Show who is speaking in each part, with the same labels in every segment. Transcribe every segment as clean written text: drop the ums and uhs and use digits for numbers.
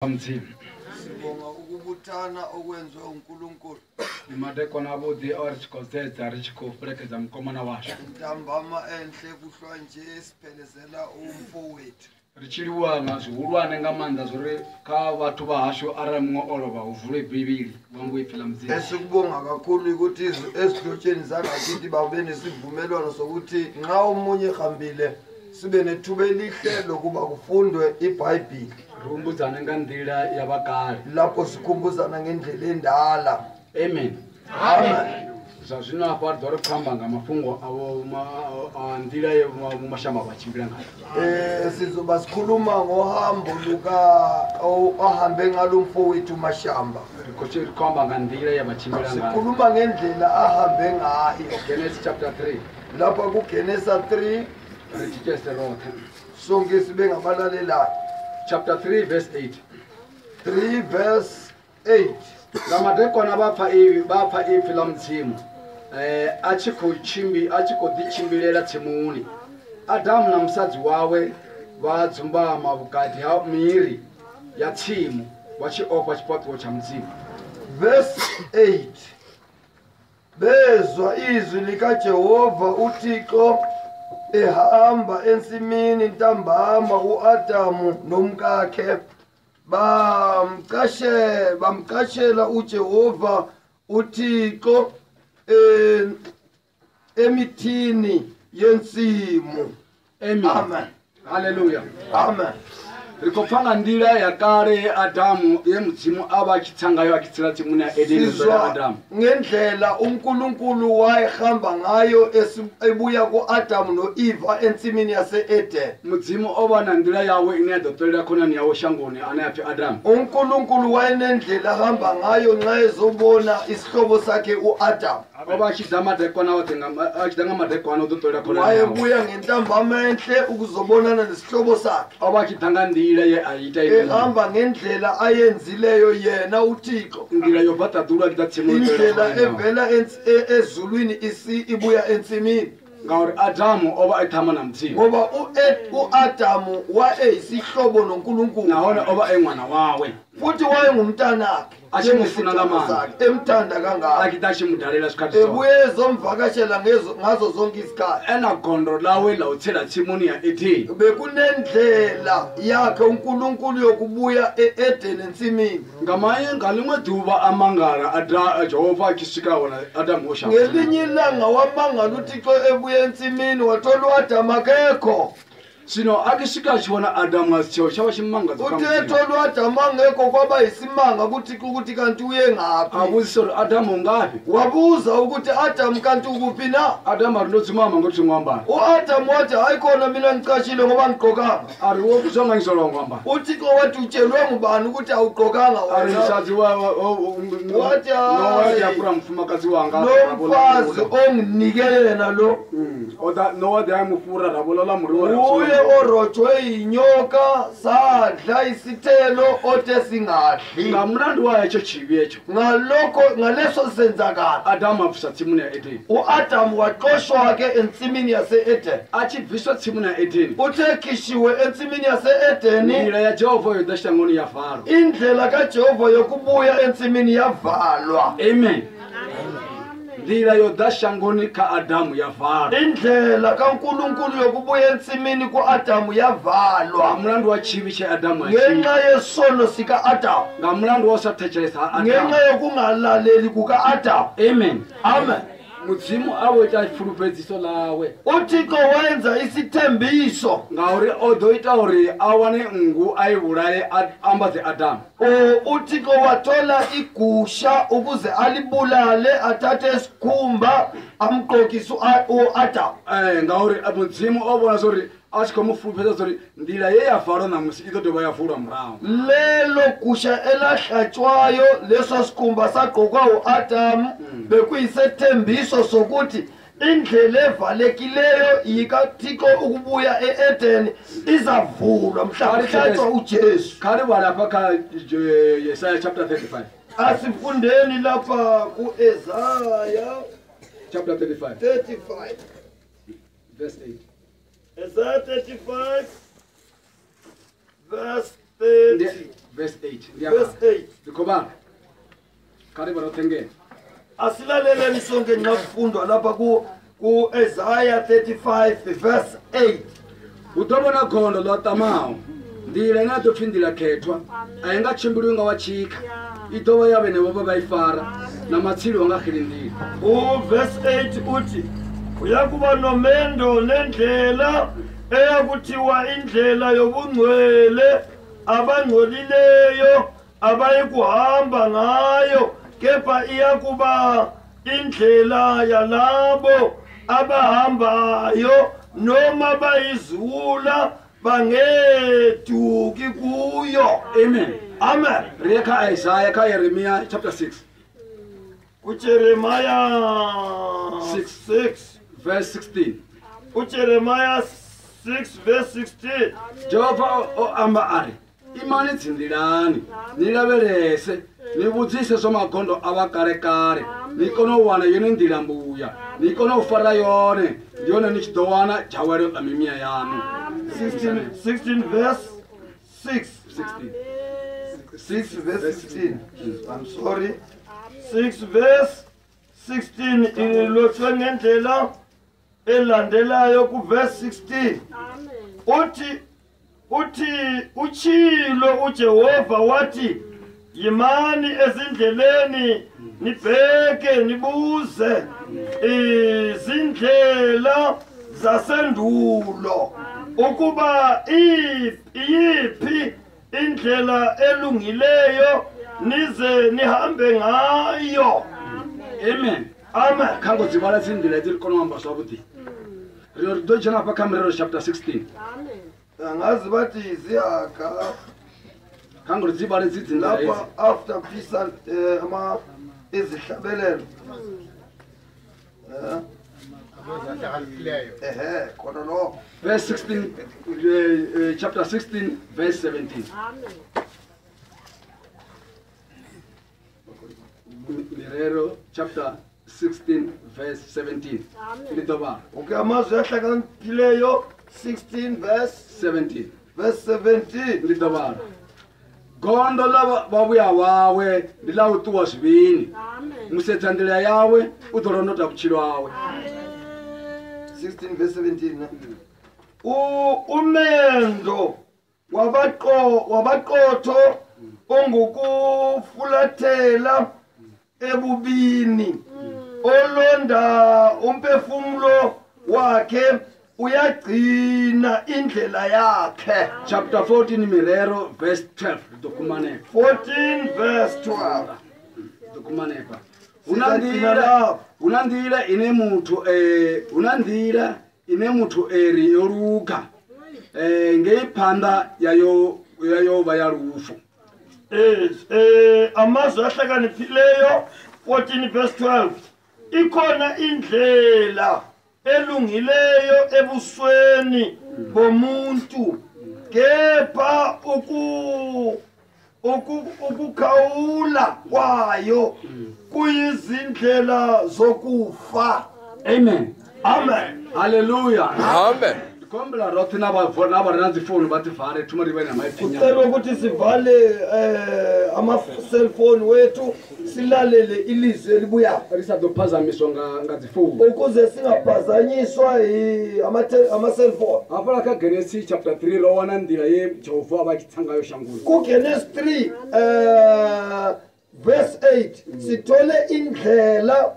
Speaker 1: Mudzimu.
Speaker 2: Sibonga ukubuthana okwenziwe uNkulunkulu.
Speaker 1: Ndi madekwana avhuḓi o ri tshi khou sedza ri tshi khou fhelekedza mukomana washu.
Speaker 2: Ntambama enhle kuhlwa nje siphelezela umfowethu.
Speaker 1: Ri tshi livhuwa nga zwihulwane nga maanḓa zwori kha vhathu vha hashu arali muṅwe o lovha hu vulwe bivhili hu ambiwe ipfi ḽa Mudzimu.
Speaker 2: Esikubonga kakhulu ukuthi ezihlotsheni zangakithi babe nesivumelwano sokuthi nxa omunye ehambile sibe nethuba elihle lokuba kufundwe iBhayibhili.
Speaker 1: Ri humbudzane nga nḓila ya vhakale.
Speaker 2: Lapho sikhumbuzana ngendlela endala.
Speaker 1: Amen.
Speaker 2: Amen.
Speaker 1: Zwa zwino hafha ri ḓo ri khou amba nga mafhungo avho a nḓila ye vho Mashamba vha tshimbila ngayo.
Speaker 2: Sizoba sikhuluma ngohambo luka ahambe ngalo mfowethu Mashamba.
Speaker 1: Ri khou amba nga nḓila ye vha tshimbila ngayo.
Speaker 2: Sikhuluma ngendlela ahambe ngayo.
Speaker 1: Genesis chapter 3.
Speaker 2: Lapha kuGenesis 3
Speaker 1: ri thetshelese roṱhe.
Speaker 2: Sonke sibe ngabalalelayo.
Speaker 1: Chapter 3 verse 8.
Speaker 2: 3 verse 8.
Speaker 1: Nga madekwana vha pfa ipfi ḽa Mudzimu a tshi khou ḓi tshimbilela tsimuni. Adamu na musadzi wawe vha dzumbama vhukati ha miri ya tsimu vha tshi ofha tshifhaṱuwo tsha Mudzimu.
Speaker 2: Verse 8. Bezwa izwi likaJehova uThixo ehamba ensimini ntambama uAdamu nomkakhe bamcashela uJehova uThixo emithini yensimu.
Speaker 1: Amen.
Speaker 2: Amen.
Speaker 1: Hallelujah.
Speaker 2: Amen.
Speaker 1: Ri khou pfa nga nḓila ya kale Adamu ye Mudzimu a vha a tshi tsa ngayo a tshi tsela tsimuni ya Edeni ya Adamu.
Speaker 2: Ngendlela uNkulunkulu wayehamba ngayo ebuya kuAdamu noEva ensimini yase-Eden.
Speaker 1: Mudzimu o vha na nḓila yawe ine ya ḓo ṱolela khonani yawe shangoni ane a pfi Adamu.
Speaker 2: uNkulunkulu wayenendlela ahamba ngayo nxa ezobona isihlobo sakhe uAdamu.
Speaker 1: O vha a tshi ḓa madekwana oṱhe a tshi ḓa nga madekwana u ḓo ṱolela khonani yawe.
Speaker 2: Wayebuya ngentambama enhle ukuzobonana nesihlobo sakhe.
Speaker 1: O vha a tshi ḓa nga nḓila ye a ita ine
Speaker 2: ehamba ngendlela ayenzileyo yena uThixo.
Speaker 1: Nḓila yo bva ṱaḓulu a tshi ḓa tsimuni
Speaker 2: indlela evela ezulwini ibuya ensimini.
Speaker 1: Ngauri Adamu o vha e ṱhama na Mudzimu.
Speaker 2: Ngoba uAdamu wayeyisihlobo noNkulunkulu.
Speaker 1: Nahone o vha e ṅwana wawe.
Speaker 2: Futhi wayengumntanakhe.
Speaker 1: A tshi mu funa nga maanḓa.
Speaker 2: Emthanda kangaka.
Speaker 1: A tshi ḓa a tshi mu dalela zwikhathi zwoṱhe.
Speaker 2: Ebuye ezomvakashela ngazo zonke izikhathi.
Speaker 1: E na gondo ḽawe ḽa u tsela tsimuni ya Edeni.
Speaker 2: Bekunendlela yakhe uNkulunkulu yokubuya e-Eden ensimini.
Speaker 1: Nga ḽiṅwe ḓuvha a mangala Jehova a tshi swika wana Adamu o shavha.
Speaker 2: Ngelinye ilanga wamangala uThixo ebuya ensimini wathola uAdamu akekho.
Speaker 1: Zwino a tshi swika a tshi vhona Adamu a si tsheho tsha vha tshimangadzo kha Mudzimu.
Speaker 2: Uthe ethola uAdamu angekho kwaba yisimanga kuThixo ukuthi kanti uye ngaphi.
Speaker 1: A vhudzisa uri Adamu ungaphi.
Speaker 2: Wabuza ukuthi Adamu kanti ukuphi na.
Speaker 1: Adamu a ri ndo dzumama ngori thi ngo ambara.
Speaker 2: UAdamu wathi hayi khona mina ngicashile ngoba ngigqokanga.
Speaker 1: A ri wo vhudzwa nga nnyi zwa ngo ambara.
Speaker 2: uThixo wathi utshelwe ngubani ukuthi awugqokanga
Speaker 1: A ri
Speaker 2: wena.
Speaker 1: musadzi
Speaker 2: Wathi
Speaker 1: wa
Speaker 2: hayi.
Speaker 1: fhura mufumakadzi wanga.
Speaker 2: Lo mfazi onginike yena lo.
Speaker 1: O ḓa no wa ḓi a mu fhura ra vhola ḽa muri wa ra
Speaker 2: Uye orojwe yinyoka sadla isithelo othe singadli.
Speaker 1: Nga mulandu wa hetsho tshivhi hetsho.
Speaker 2: Ngalokho ngaleso senzakalo
Speaker 1: Adamu a bviswa tsimuni ya Edeni.
Speaker 2: uAdamu waxoshwa ke ensimini yase-Eden.
Speaker 1: A tshi bviswa tsimuni ya Edeni.
Speaker 2: Uthe ekhishiwe ensimini yase-Edeni.
Speaker 1: Nḓila ya Jehova yo ḓa shangoni ya valwa.
Speaker 2: Indlela kaJehova yokubuya ensimini yavalwa.
Speaker 1: Amen. Nḓila yo ḓa shangoni kha Adamu ya valwa.
Speaker 2: Indlela kaNkulunkulu yokubuya ensimini kuAdamu yavalwa.
Speaker 1: Nga mulandu wa tshivhi tshe Adamu a
Speaker 2: Ngenxa yesono sika-Adamu.
Speaker 1: Nga mulandu wa u sa thetshelesa ha Adamu.
Speaker 2: Ngenxa yokungalaleli kuka-Adamu.
Speaker 1: Amen.
Speaker 2: Amen.
Speaker 1: Mudzimu a vho ita fulufhedziso ḽawe.
Speaker 2: uThixo wenza isithembiso.
Speaker 1: Ngauri o ḓo ita uri a wane nngu a i vhulaye a ambadze Adamu.
Speaker 2: uThixo wathola igusha ukuze alibulale athathe isikhumba amgqokise uAdamu.
Speaker 1: Ngauri Mudzimu o vhona uri a tshi khou mu fulufhedzisa uri nḓila ye ya valwa ṋamusi i ḓo dovha ya vulwa murahu.
Speaker 2: Lelo gusha elahlatshwayo leso sikhumba sagqokwa uAdamu bekuyisethembiso sokuthi indlela evalekileyo yikaThixo ukubuya e-Eden izavulwa mhla kuhlatshwa uJesu.
Speaker 1: Kha ri vhale hafha kha Yesaya chapter 35.
Speaker 2: Asifundeni lapha kuEsaya
Speaker 1: chapter 35.
Speaker 2: 35
Speaker 1: verse 8.
Speaker 2: Isaiah 35 verse 30.
Speaker 1: Verse 8.
Speaker 2: Verse 8.
Speaker 1: Ndi khou vhala. Kha ri vhale roṱhe.
Speaker 2: Asilaleleni sonke nxa kufundwa lapha ku-Isaiah 35 verse 8.
Speaker 1: Hu ḓo vhona gondo ḽo ṱamaho, nḓila ine ya ḓo pfi nḓila khethwa, a i nga tshimbiliwi nga wa tshikha, i ḓo vha ya vhenevho vhe vha i fara, na matsilu a nga xeli nḓila.
Speaker 2: Uverse 8 uthi uyakuba nomendo nendlela eyakuthiwa indlela yobungcwele, abangcolileyo abayikuhamba ngayo, kepha iyakuba indlela yalabo abahambayo, noma bayiziwula bangeduki kuyo.
Speaker 1: Amen.
Speaker 2: Amen.
Speaker 1: Ri ye kha Isaiah, kha Yeremia chapter 6.
Speaker 2: KuJeremiah
Speaker 1: 6.
Speaker 2: 6
Speaker 1: Verse 16.
Speaker 2: uJeremiah 6 verse 16.
Speaker 1: Jehova o amba a ri, imani dzinḓilani, ni lavhelese, ni vhudzise zwa magondo a vha kale-kale, ni kone u wana yone nḓila mbuya, ni kone u fara yone, ndi yone ni tshi ḓo wana dzhawelo ḽa mimia yaṋu.
Speaker 2: 16 verse 6.
Speaker 1: 16.
Speaker 2: 6 verse 16. I'm sorry. 6 verse 16 ilotshwe ngendlela elandelayo ku verse 16. Uthi utshilo uJehova wathi, yimani ezindleleni nibheke nibuze izindlela zasendulo, ukuba iyiphi indlela elungileyo, nize nihambe ngayo.
Speaker 1: Amen.
Speaker 2: Amen.
Speaker 1: Kha ngo dzi vhala dzi nḓila edzi ri kone u amba zwavhuḓi. Ri ḓo dzhena hafha kha Mirero chapter 16.
Speaker 2: Angazi bathi ziyaga
Speaker 1: Kha ngo dzi vhale dzi nḓila
Speaker 2: lapha
Speaker 1: edzi.
Speaker 2: After peace ama izihlabelelo. Ehe, khona lokho.
Speaker 1: Verse 16, chapter 16 verse 17. Mirero chapter 16 verse 17. Ndi ḓo vhala.
Speaker 2: Okay, amazwi ahlakaniphileyo 16 verse
Speaker 1: 17.
Speaker 2: Verse 17.
Speaker 1: Ndi ḓo vhala. Gondo ḽa vhavhuya wawe ndi ḽa u ṱuwa zwivhini. Musedza nḓila yawe u ḓo londota vhutshilo hawe.
Speaker 2: 16 verse 17. Umendo wabaqotho ongukufulathela ebubini, olonda umphefumulo wakhe uyagcina indlela yakhe.
Speaker 1: Chapter 14 Mirero verse 12. Ri ḓo kumaneka.
Speaker 2: 14 verse 12.
Speaker 1: Ri ḓo kumaneka.
Speaker 2: Sizagcina lapho.
Speaker 1: Huna nḓila ine muthu huna nḓila ine muthu eri yo luga, ngei phanḓa yayo yayo vha ya lufu.
Speaker 2: Amazwi ahlakaniphileyo 14 verse 12. Ikhona indlela elungileyo ebusweni bomuntu, kepha ukukhawula kwayo kuyizindlela zokufa.
Speaker 1: Amen.
Speaker 2: Amen.
Speaker 1: Hallelujah.
Speaker 3: Amen.
Speaker 1: Ndi khombela roṱhe na vha re na dzi founu vha dzi vale, thoma ri vhe na maipfi.
Speaker 2: Kucela ukuthi sivale ama-cellphone wethu, silalele ilizwi elibuyayo.
Speaker 1: Ri sa ḓo phazamiswa nga dzi founu.
Speaker 2: Ukuze singaphazanyiswa ama-cellphone.
Speaker 1: Hafhaḽa kha Genesis chapter 3 ro wana nḓila ye Jehova a vha tshi tsa ngayo shangoni.
Speaker 2: KuGenesis 3 verse 8 sithole indlela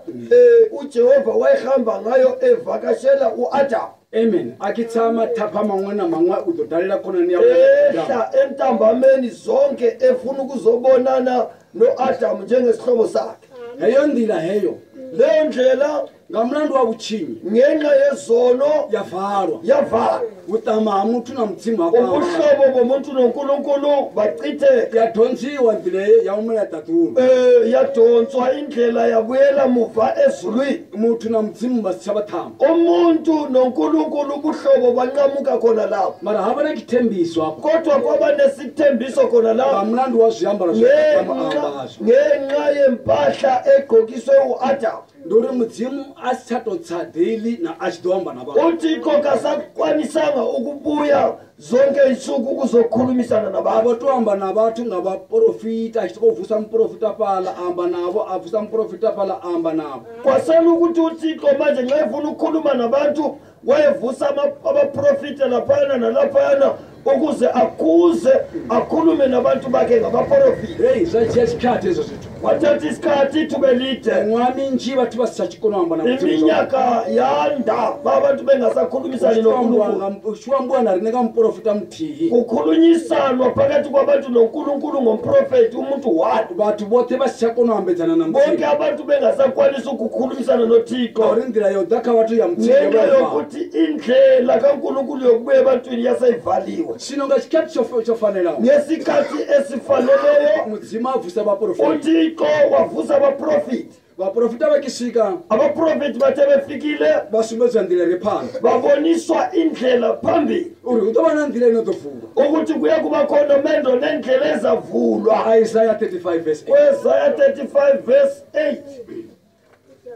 Speaker 2: uJehova wayehamba ngayo evakashela uAdam.
Speaker 1: Amen. A tshi tsa mathapha maṅwe na maṅwe u ḓo dalela khonani yawe.
Speaker 2: Ehla entambameni zonke efuna ukuzobonana noAdam njengesihlobo sakhe.
Speaker 1: Heyo nḓila heyo.
Speaker 2: Leyo ndlela
Speaker 1: nga mulandu wa vhutshinyi
Speaker 2: ngenxa yezono
Speaker 1: ya valwa.
Speaker 2: Yavalwa.
Speaker 1: Vhuṱama ha muthu na Mudzimu ha kwama.
Speaker 2: Ubuhlobo bomuntu noNkulunkulu bachitheka.
Speaker 1: Ya donziwa nḓila ya humela ṱaḓulu.
Speaker 2: Yadonswa indlela yabuyela muva ezulwini.
Speaker 1: Muthu na Mudzimu vha si tsha vha ṱhama.
Speaker 2: Umuntu noNkulunkulu ubuhlobo banqamuka khona lapho.
Speaker 1: Mara ha vha na tshithembiso hafho.
Speaker 2: Kodwa kwaba nesithembiso khona lapho.
Speaker 1: Nga mulandu wa zwiambaro zwe Adamu a amba zwo.
Speaker 2: Ngenxa yempahla egqokiswe uAdam.
Speaker 1: Ndi uri Mudzimu a si tsha tou tsa daily na a tshi ḓo amba na vhathu.
Speaker 2: UThixo kasakwanisanga ukubuya zonke insuku ukuzokhulumisana
Speaker 1: A
Speaker 2: nabantu.
Speaker 1: vho to amba na vhathu nga vhaporofita, a tshi tou vusa muporofita fhaḽa a amba navho, a vusa muporofita fhaḽa a amba navho.
Speaker 2: Kwasela ukuthi uThixo manje nxa efuna ukukhuluma nabantu wayevusa abaprofita laphayana nalaphayana ukuze akhuze akhulume nabantu bakhe ngabaprofita.
Speaker 1: Hei, zwa dzhia tshikhathi hezwo zwithu.
Speaker 2: Kwathatha isikhathi ithuba elide.
Speaker 1: Miṅwaha minzhi vhathu vha si tsha tshi kona u amba na Mudzimu.
Speaker 2: Iminyaka yanda abantu bengasakhulumisani noNkulunkulu.
Speaker 1: Hu tshi ambiwa na riṋe nga muporofita muthihi.
Speaker 2: Kukhulunyisanwa phakathi kwabantu noNkulunkulu ngomprofethi umuntu one.
Speaker 1: Vhathu vhoṱhe vha si tsha kona u ambedzana na
Speaker 2: Bonke
Speaker 1: Mudzimu.
Speaker 2: abantu bengasakwanisi ukukhulumisana noThixo.
Speaker 1: Ngauri nḓila ya u ḓa kha vhathu ya Mudzimu yo
Speaker 2: Ngenxa
Speaker 1: vha yo valwa.
Speaker 2: yokuthi indlela kaNkulunkulu yokubuya ebantwini yaseyivaliwe.
Speaker 1: Zwino nga tshikhathi tsho fanelaho
Speaker 2: Ngesikhathi esifaneleyo
Speaker 1: Mudzimu a vusa vhaporofita.
Speaker 2: uThixo wavusa abaprofiti.
Speaker 1: Vhaporofita vha tshi swika
Speaker 2: Abaprofeti bathe befikile
Speaker 1: vha sumbedzwa nḓila ire phanḓa
Speaker 2: baboniswa indlela phambili
Speaker 1: uri hu ḓo vha na nḓila ino ḓo vulwa.
Speaker 2: ukuthi kuya kuba khona umendo nendlela ezavulwa.
Speaker 1: Isaiah 35 verse 8.
Speaker 2: Kwesaya 35 verse 8.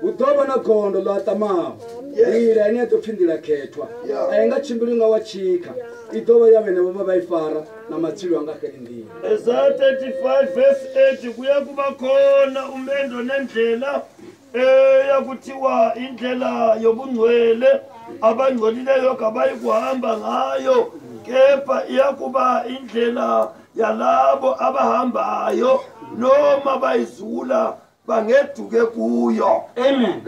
Speaker 1: Hu ḓo vha na gondo ḽo aṱamaho, nḓila ine ya ḓo pfi nḓila khethwa. A i nga tshimbili nga wa tshikha, i ḓo vha ya vhenevho vha vha i fara na matsilu anga xeli nḓila.
Speaker 2: Isaya 35 verse 8 kuya kuba khona umendo nendlela eyakuthiwa indlela yobungcwele, abangcolileyo kabayikuhamba ngayo, kepha iyakuba indlela yalabo abahambayo noma bayizula bangeduke kuyo.
Speaker 1: Amen.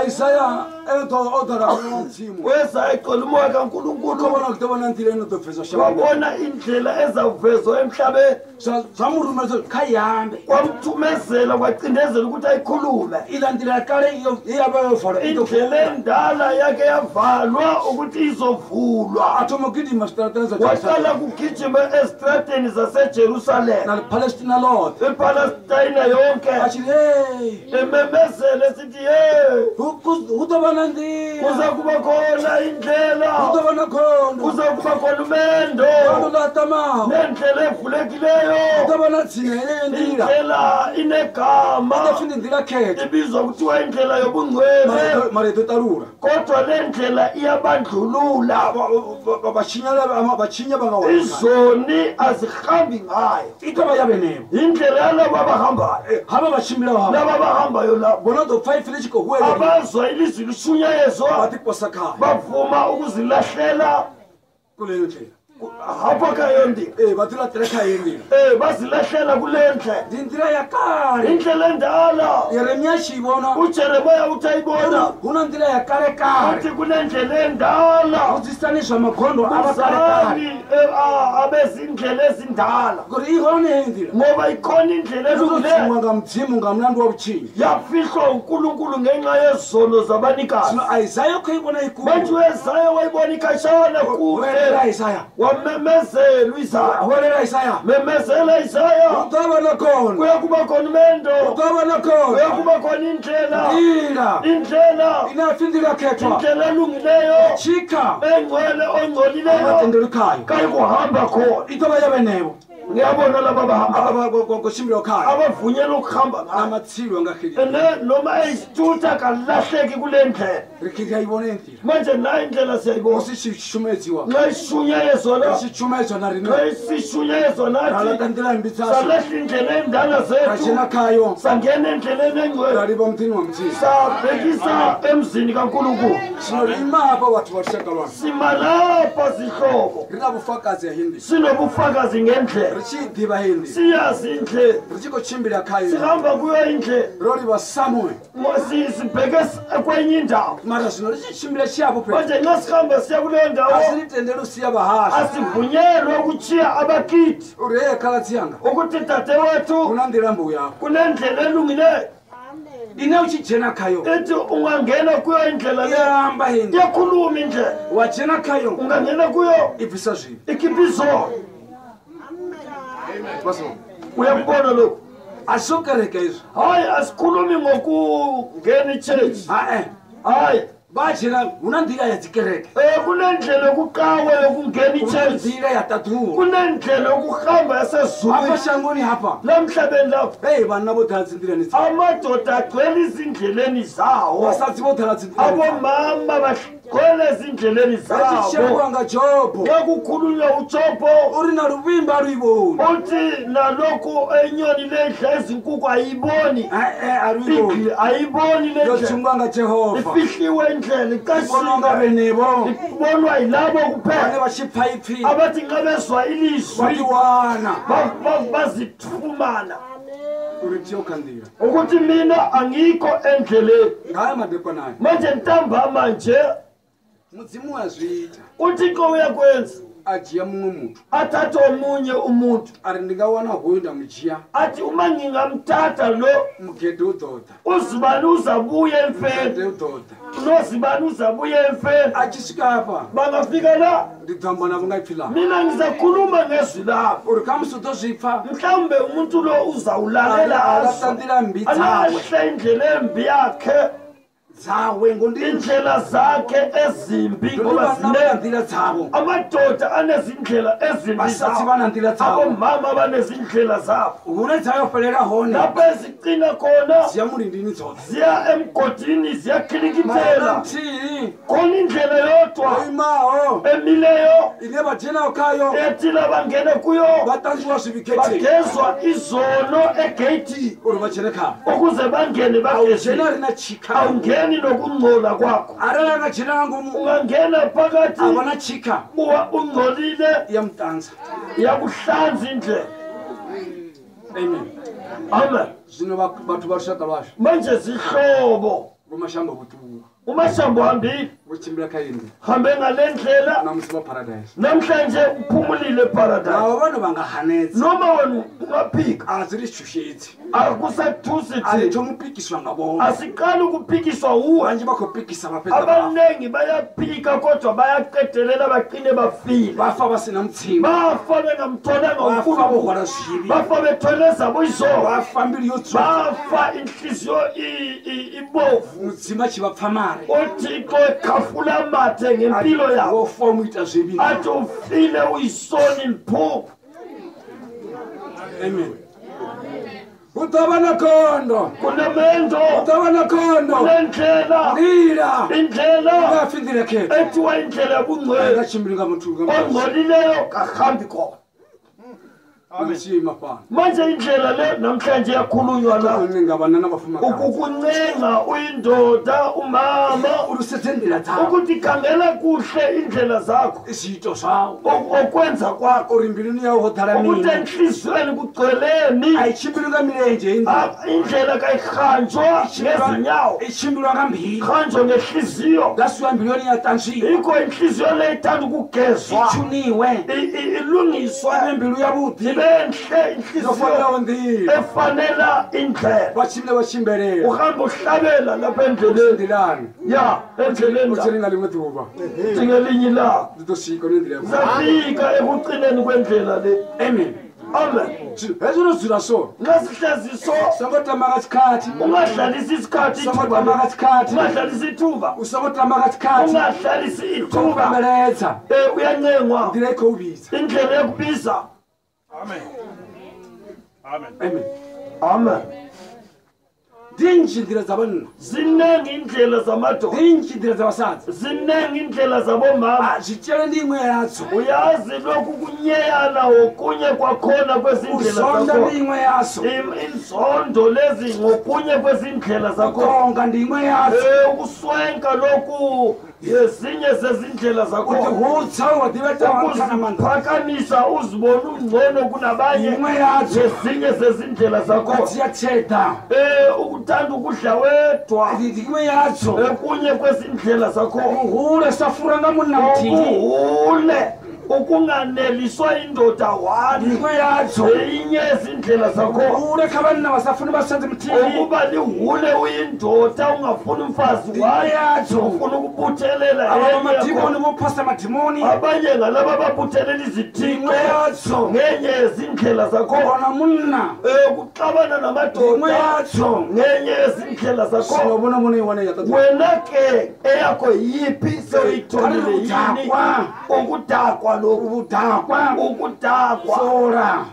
Speaker 1: Isaiah o ḓo ralo wa Mudzimu.
Speaker 2: Kwesaya ecela umoya
Speaker 1: Kho
Speaker 2: kaNkulunkulu
Speaker 1: vhona hu ḓo vha na nḓila ino ḓo bvedzwa shangoni.
Speaker 2: wabona indlela ezawuvezwa emhlabeni.
Speaker 1: Zwa mu rumedza kha i ambe.
Speaker 2: Kwamthumezela kwacindezela ukuthi ayikhulume.
Speaker 1: Iḽa nḓila ya kale ye ya vha yo valwa i ḓo
Speaker 2: Indlela endala yake yavalwa ukuthi izovulwa.
Speaker 1: A thoma u gidima zwiṱaraṱani zwa
Speaker 2: Waqala
Speaker 1: Jerusalema
Speaker 2: kugijima ezitrateni zaseJerusalema,
Speaker 1: na Palestina ḽoṱhe.
Speaker 2: ePalestina yonke,
Speaker 1: A tshi ri, "Hey,
Speaker 2: ememezela esithi ye
Speaker 1: hu ḓo vha na nḓila,
Speaker 2: kuza kuba khona indlela,
Speaker 1: hu ḓo vha na gondo,
Speaker 2: kuza kuba khona umendo
Speaker 1: gondo ḽo aṱamaho,
Speaker 2: nendlela evulekileyo,
Speaker 1: hu ḓo vha na dzina yeneyo nḓila,
Speaker 2: indlela
Speaker 1: i
Speaker 2: inegama
Speaker 1: ḓo pfi ndi nḓila khethwa,
Speaker 2: ibizwa kuthiwa indlela yobungcwele,
Speaker 1: mara i ḓo ṱalula."
Speaker 2: kodwa le ndlela iyabandlulula.
Speaker 1: Vha tshinya vha nga wana
Speaker 2: Izoni azihambi ngayo.
Speaker 1: I ḓo vha ya vhenevho
Speaker 2: Indlela yalabo abahambayo,
Speaker 1: havha vha tshimbilaho havha
Speaker 2: laba abahambayo labo
Speaker 1: vho no ḓo pfa ipfi ḽi tshi khou huwelela,
Speaker 2: abazwa ilizwi lishunyayezwa
Speaker 1: vha ḓiposa khayo
Speaker 2: bavuma ukuzilahlela
Speaker 1: kuleyo ndlela.
Speaker 2: hapho kayo ndlela.
Speaker 1: Ee, vha ḓilaṱela kha heyo nḓila.
Speaker 2: Bazilahlela kule ndlela.
Speaker 1: Ndi nḓila ya kale.
Speaker 2: Indlela endala.
Speaker 1: Yeremia a tshi i vhona,
Speaker 2: uJeremiya uthi ayibona,
Speaker 1: hu na nḓila ya kale kale.
Speaker 2: uthi kunendlela endala.
Speaker 1: Vhudzisani zwa magondo a vha kale kale,
Speaker 2: Buzani abezindlela ezindala,
Speaker 1: ngori i hone heyo nḓila.
Speaker 2: ngoba ikhona indlela
Speaker 1: I ḓo
Speaker 2: elungileyo.
Speaker 1: tsingwa nga Mudzimu nga mulandu wa vhutshinyi.
Speaker 2: Yafihlwa uNkulunkulu ngenxa yezono zabanikazi.
Speaker 1: Zwino Isaya khou i vhona i kule.
Speaker 2: Manje uYesaya wayibona ikhashana
Speaker 1: Huwelela
Speaker 2: kude,
Speaker 1: Isaya,
Speaker 2: wamemezela uIsaya.
Speaker 1: huwelela Isaya,
Speaker 2: Memezela Isaya,
Speaker 1: hu ḓo vha na gondo,
Speaker 2: kuya kuba khona umendo,
Speaker 1: hu ḓo vha na gondo,
Speaker 2: kuya kuba khona indlela,
Speaker 1: nḓila
Speaker 2: indlela,
Speaker 1: ine ya pfi nḓila khethwa,
Speaker 2: indlela elungileyo,
Speaker 1: tshikha
Speaker 2: engcwele, ongcolileyo
Speaker 1: vha tendeli khayo,
Speaker 2: kayikuhamba khona.
Speaker 1: I ḓo vha ya vhenevho
Speaker 2: Ngiyabona laba abahamba,
Speaker 1: avha vha khou tshimbilaho khayo
Speaker 2: abavunyelwa ukuhamba
Speaker 1: na
Speaker 2: ngayo.
Speaker 1: matsilu anga xeli.
Speaker 2: Ene noma eyisithutha kalahleki kule ndlela.
Speaker 1: Ri khe a i vhone nḓila
Speaker 2: Manje nayo indlela siyayibona.
Speaker 1: musi tshi shumedziwa,
Speaker 2: Nxa ishunyayezwa
Speaker 1: ri
Speaker 2: la,
Speaker 1: tshi shumedzwa na riṋe
Speaker 2: nxa isishunyayezwa
Speaker 1: ra
Speaker 2: nathi
Speaker 1: laṱa nḓila mmbi dzashu,
Speaker 2: salahla indlela endala
Speaker 1: ra
Speaker 2: zethu,
Speaker 1: dzhena khayo,
Speaker 2: sangena endleleni
Speaker 1: ra
Speaker 2: engcwele,
Speaker 1: livha muḓini wa Mudzimu.
Speaker 2: sabhekisa emzini kaNkulunkulu.
Speaker 1: Zwino ri ima hafha vhathu vha lushaka lwanga,
Speaker 2: Sima lapha zihlobo,
Speaker 1: ri na vhufakazi ha heyi nḓila,
Speaker 2: sinobufakazi ngendlela,
Speaker 1: ri tshi i ḓivha heyi nḓila,
Speaker 2: siyazi indlela,
Speaker 1: ri tshi khou tshimbila khayo,
Speaker 2: sihamba kuyo indlela,
Speaker 1: ro livha somewhere.
Speaker 2: Sibheke kwenye indawo.
Speaker 1: Mara zwino ri tshi tshimbila tshi hafho fhethu,
Speaker 2: Manje nxa sihamba siya kuleyo
Speaker 1: a
Speaker 2: ndawo,
Speaker 1: si ri tendeli u sia vhahashu
Speaker 2: asivunyelwe ukutshiya abakithi,
Speaker 1: uri heye khaladzi yanga,
Speaker 2: ukuthi dadewethu
Speaker 1: hu na nḓila mbuya hafho
Speaker 2: kunendlela elungileyo
Speaker 1: ine u tshi dzhena khayo
Speaker 2: ethi ungangena kuyo indlela
Speaker 1: i
Speaker 2: leyo,
Speaker 1: amba heyi nḓila,
Speaker 2: iyakhuluma indlela,
Speaker 1: wa dzhena khayo
Speaker 2: ungangena kuyo
Speaker 1: i bvisa zwivhi.
Speaker 2: ikhipha izono. Uyakubona lokhu?
Speaker 1: A si o kereke izwi.
Speaker 2: Hayi, asikhulumi ngokungena ichurch.
Speaker 1: Hae.
Speaker 2: Hayi.
Speaker 1: Vha huna nḓila ya dzikereke.
Speaker 2: Kunendlela yokuqawe yokungena ichurch.
Speaker 1: Nḓila ya ṱaḓulu.
Speaker 2: Kunendlela yokuhamba yasezulwini.
Speaker 1: Hafha shangoni hafha.
Speaker 2: Lamhlabeni lapha.
Speaker 1: Hey vhanna vho ḓala dzinḓilani dzavho.
Speaker 2: Amadoda agcwele izindleleni zawo.
Speaker 1: Vhasadzi vho ḓala dzinḓilani.
Speaker 2: Abomama bagcwele ezindleleni zabo.
Speaker 1: Zwi nga Jobo.
Speaker 2: Kwakukhulunywa uJobo.
Speaker 1: Uri na luvhimba luiboni.
Speaker 2: Uthi nalokhu enyoni ledla izinkukhu ayiboni.
Speaker 1: Ayiboni.
Speaker 2: Ayiboni le
Speaker 1: ndlela. Yothungwa nga Jehova.
Speaker 2: Ifihliwe indlela
Speaker 1: icashile. Benebo.
Speaker 2: Ibonwa yilabo kuphela.
Speaker 1: Bane vha tshi pfa ipfi.
Speaker 2: Abathi nxa bezwa ilizwi.
Speaker 1: Vha
Speaker 2: Bazithumana.
Speaker 1: Uri thiyo kha nḓila.
Speaker 2: Ukuthi mina angikho endleleni.
Speaker 1: Ngaya madekwana.
Speaker 2: Manje ntambama nje.
Speaker 1: Mudzimu uyazviita.
Speaker 2: uThixo uyakwenza.
Speaker 1: A dzhia muṅwe muthu.
Speaker 2: Athathe omunye umuntu.
Speaker 1: A ri ndi nga wana hoyu nda mu dzhia.
Speaker 2: Athi uma ngingamthatha lo.
Speaker 1: Mugede u ḓo ḓa.
Speaker 2: Uzibani uzabuya emfeni.
Speaker 1: Mugede u ḓo ḓa.
Speaker 2: Nozibani uzabuya emfeni.
Speaker 1: A tshi swika hafha.
Speaker 2: Bangafika la.
Speaker 1: Ndi ḓo amba navho nga ipfi ḽanga.
Speaker 2: Mina ngizakhuluma ngezwi lakho.
Speaker 1: Uri khamusi u ḓo zwi pfa.
Speaker 2: Mhlawumbe umuntu lo uzawulalela
Speaker 1: A laṱa nḓila mmbi dzawe.
Speaker 2: Alahle indlela embi yakhe.
Speaker 1: Dzawe ngo
Speaker 2: Indlela zakhe ezimbi ngoba
Speaker 1: zinengi nḓila dzavho.
Speaker 2: Amadoda anezindlela ezimbi
Speaker 1: Vhasadzi vha na nḓila dzavho.
Speaker 2: Abomama banezindlela zabo.
Speaker 1: Hune dza yo fhelela hone.
Speaker 2: Lapho ezigcina khona.
Speaker 1: Ziya mulindini dzoṱhe.
Speaker 2: Ziya emgodini ziyakhilikithela.
Speaker 1: Nthihi.
Speaker 2: Khona indlela yodwa.
Speaker 1: Yo imaho.
Speaker 2: Emileyo.
Speaker 1: Ine vha dzhenaho khayo.
Speaker 2: Ethi labangene kuyo.
Speaker 1: Vha ṱanzwiwa zwivhi getheni.
Speaker 2: Bagezwa izono egeyithini.
Speaker 1: Uri vha dzhene khayo.
Speaker 2: Ukuze bangene bagezwe.
Speaker 1: Dzhena ri na tshikha.
Speaker 2: Awungeni nokungcola kwakho.
Speaker 1: Arali anga dzhena nga ngomu.
Speaker 2: Ungangena phakathi.
Speaker 1: A vha na tshikha.
Speaker 2: Ungcolile.
Speaker 1: Ya muṱanza.
Speaker 2: Yakuhlanza indlela.
Speaker 1: Amen.
Speaker 2: Amen.
Speaker 1: Zwino vhathu vha lushaka lwashu.
Speaker 2: Manje zihlobo.
Speaker 1: Vho Mashambo vho ṱuwa.
Speaker 2: uMashambo hambile.
Speaker 1: Vho tshimbila kha iyi nḓila.
Speaker 2: Hambe ngale ndlela.
Speaker 1: Namusi vha paradise.
Speaker 2: Namhlanje uphumulile paradise.
Speaker 1: Nabo vhano vha nga hanedza.
Speaker 2: Noma wena ungaphika.
Speaker 1: A zwi ri shushedzi.
Speaker 2: Akusathusi
Speaker 1: A ri thomi u pikiswa nga vhone.
Speaker 2: Asiqali ukuphikiswa wuwe.
Speaker 1: Vhanzhi vha khou pikisa vha fhedza vha fa.
Speaker 2: Abaningi bayaphika kodwa bayaqedelela bagcine bafile.
Speaker 1: Vha fa vha si na mutsinga.
Speaker 2: Bafa bengamtholanga
Speaker 1: Vha fa vho
Speaker 2: uNkulunkulu.
Speaker 1: hwala zwivhi.
Speaker 2: Bafa bethwele zabo izono.
Speaker 1: Vha fa mbilu yo tswuka.
Speaker 2: Bafa inhliziyo ibovu.
Speaker 1: Mudzimu a tshi vha pfa mare.
Speaker 2: uThixo ekhafula amathe ngempilo yabo.
Speaker 1: Wo fa u ita zwivhi.
Speaker 2: Athi ufile uyisoni mphuphu.
Speaker 1: Amen. Hu ḓo vha na khondo.
Speaker 2: Kunemendo.
Speaker 1: Hu ḓo vha na khondo.
Speaker 2: Kunendlela.
Speaker 1: Nḓila.
Speaker 2: Indlela.
Speaker 1: Nga pfi nḓila khethwa.
Speaker 2: Ethiwa indlela yobungcwele.
Speaker 1: Nga tshimbili nga muthu nga muthu.
Speaker 2: Ongcolileyo kahambi khona.
Speaker 1: Amen. Fhano.
Speaker 2: Manje indlela le namhlanje iyakhulunywa la.
Speaker 1: Nga vhanna na vhafumakadzi.
Speaker 2: Ukukuncenga uyindoda umama
Speaker 1: Uri sedze nḓila dzau.
Speaker 2: ukuthi khangela kuhle indlela zakho.
Speaker 1: Zwiito zwau.
Speaker 2: Okwenza kwakho.
Speaker 1: Uri mbiluni yau ho ḓala mini.
Speaker 2: Ukuthi enhliziyweni kugcweleni.
Speaker 1: A i tshimbili nga milenzhe heyi nḓila.
Speaker 2: Indlela kayihanjwa ngezinyawo.
Speaker 1: I tshimbilwa nga mbilu.
Speaker 2: Ihanjwa ngehliziyo.
Speaker 1: That's why mbiluni ya ṱanzwiwa.
Speaker 2: Yikho inhliziyo le ithanda ukugezwa.
Speaker 1: I tshuniwe.
Speaker 2: Ilungiswe.
Speaker 1: Ibe mbilu yavhuḓi.
Speaker 2: Enhle inhliziyo efanela indlela.
Speaker 1: Vha tshimbile vha tshimbelela.
Speaker 2: Uhamba uhlabela lapha endleleni.
Speaker 1: Nḓilani.
Speaker 2: Ya, endleleni.
Speaker 1: U tshi nga ḽiṅwe ḓuvha.
Speaker 2: Uthi ngelinye ilanga.
Speaker 1: Ndi ḓo swika hune nḓila ya
Speaker 2: Zafika ekugcineni kwendlela le.
Speaker 1: Amen.
Speaker 2: Amen.
Speaker 1: Hezwi ro dzula so.
Speaker 2: Nxa sihlezi so.
Speaker 1: Songo tamba nga tshikhathi.
Speaker 2: Ungadlalisi isikhathi
Speaker 1: Songo
Speaker 2: ithuba.
Speaker 1: tamba nga tshikhathi.
Speaker 2: Ungadlalisi ithuba.
Speaker 1: U songo tamba nga tshikhathi.
Speaker 2: Ungadlalisi ithuba.
Speaker 1: Fhembeledza.
Speaker 2: Uyancengwa.
Speaker 1: Nḓila i khou vhidza.
Speaker 2: Indlela yokubiza.
Speaker 3: Amen. Amen.
Speaker 1: Amen.
Speaker 2: Amen.
Speaker 1: Ndi nnzhi nḓila dza vhanna.
Speaker 2: Ziningi indlela zamadoda.
Speaker 1: Ndi nnzhi nḓila dza vhasadzi.
Speaker 2: Ziningi indlela zabomama.
Speaker 1: Zwitshele ndi iṅwe yadzo.
Speaker 2: Uyazi lokhu kunyeyana okunye kwakhona kwezindlela
Speaker 1: Uzonda
Speaker 2: zakhona.
Speaker 1: ndi iṅwe yadzo.
Speaker 2: Inzondo lezi ngokunye kwezindlela zakhona.
Speaker 1: Utonga ndi iṅwe yadzo.
Speaker 2: Ukuswenka lokhu ezinye zezindlela zakhona.
Speaker 1: Uḓihudza wa ḓivha nṱha na maanḓa.
Speaker 2: Ukuziphakamisa uzibone ungcono kunabanye.
Speaker 1: Iṅwe yadzo.
Speaker 2: Ezinye zezindlela zakhona.
Speaker 1: Dzhia tsheda.
Speaker 2: Ukuthanda ukudla wedwa.
Speaker 1: Ndi iṅwe yadzo.
Speaker 2: Okunye kwezindlela zakhona.
Speaker 1: Uhule sa fura nga munna muthihi.
Speaker 2: Uhule. Ukunganeliswa indoda wani enye yezindlela zakho
Speaker 1: hure kha vhanna vha sa funi vhasadzi muthihi
Speaker 2: ukuba lihule uyindoda ungafuni umfazi
Speaker 1: yatsho
Speaker 2: ufuna ukubuthelela
Speaker 1: aba madimoni vho phasa madimoni
Speaker 2: abanye ngalaba babuthelela izithixo
Speaker 1: yatsho
Speaker 2: ngenye yezindlela zakho
Speaker 1: ona munna
Speaker 2: ukuxabana namadoda
Speaker 1: yatsho
Speaker 2: ngenye yezindlela zakho
Speaker 1: sinobona mona iwana ya tata
Speaker 2: wena ke eyakho yiphi seyitholile yini ukudakwa lokhu
Speaker 1: ukudakwa
Speaker 2: ukudakwa
Speaker 1: fola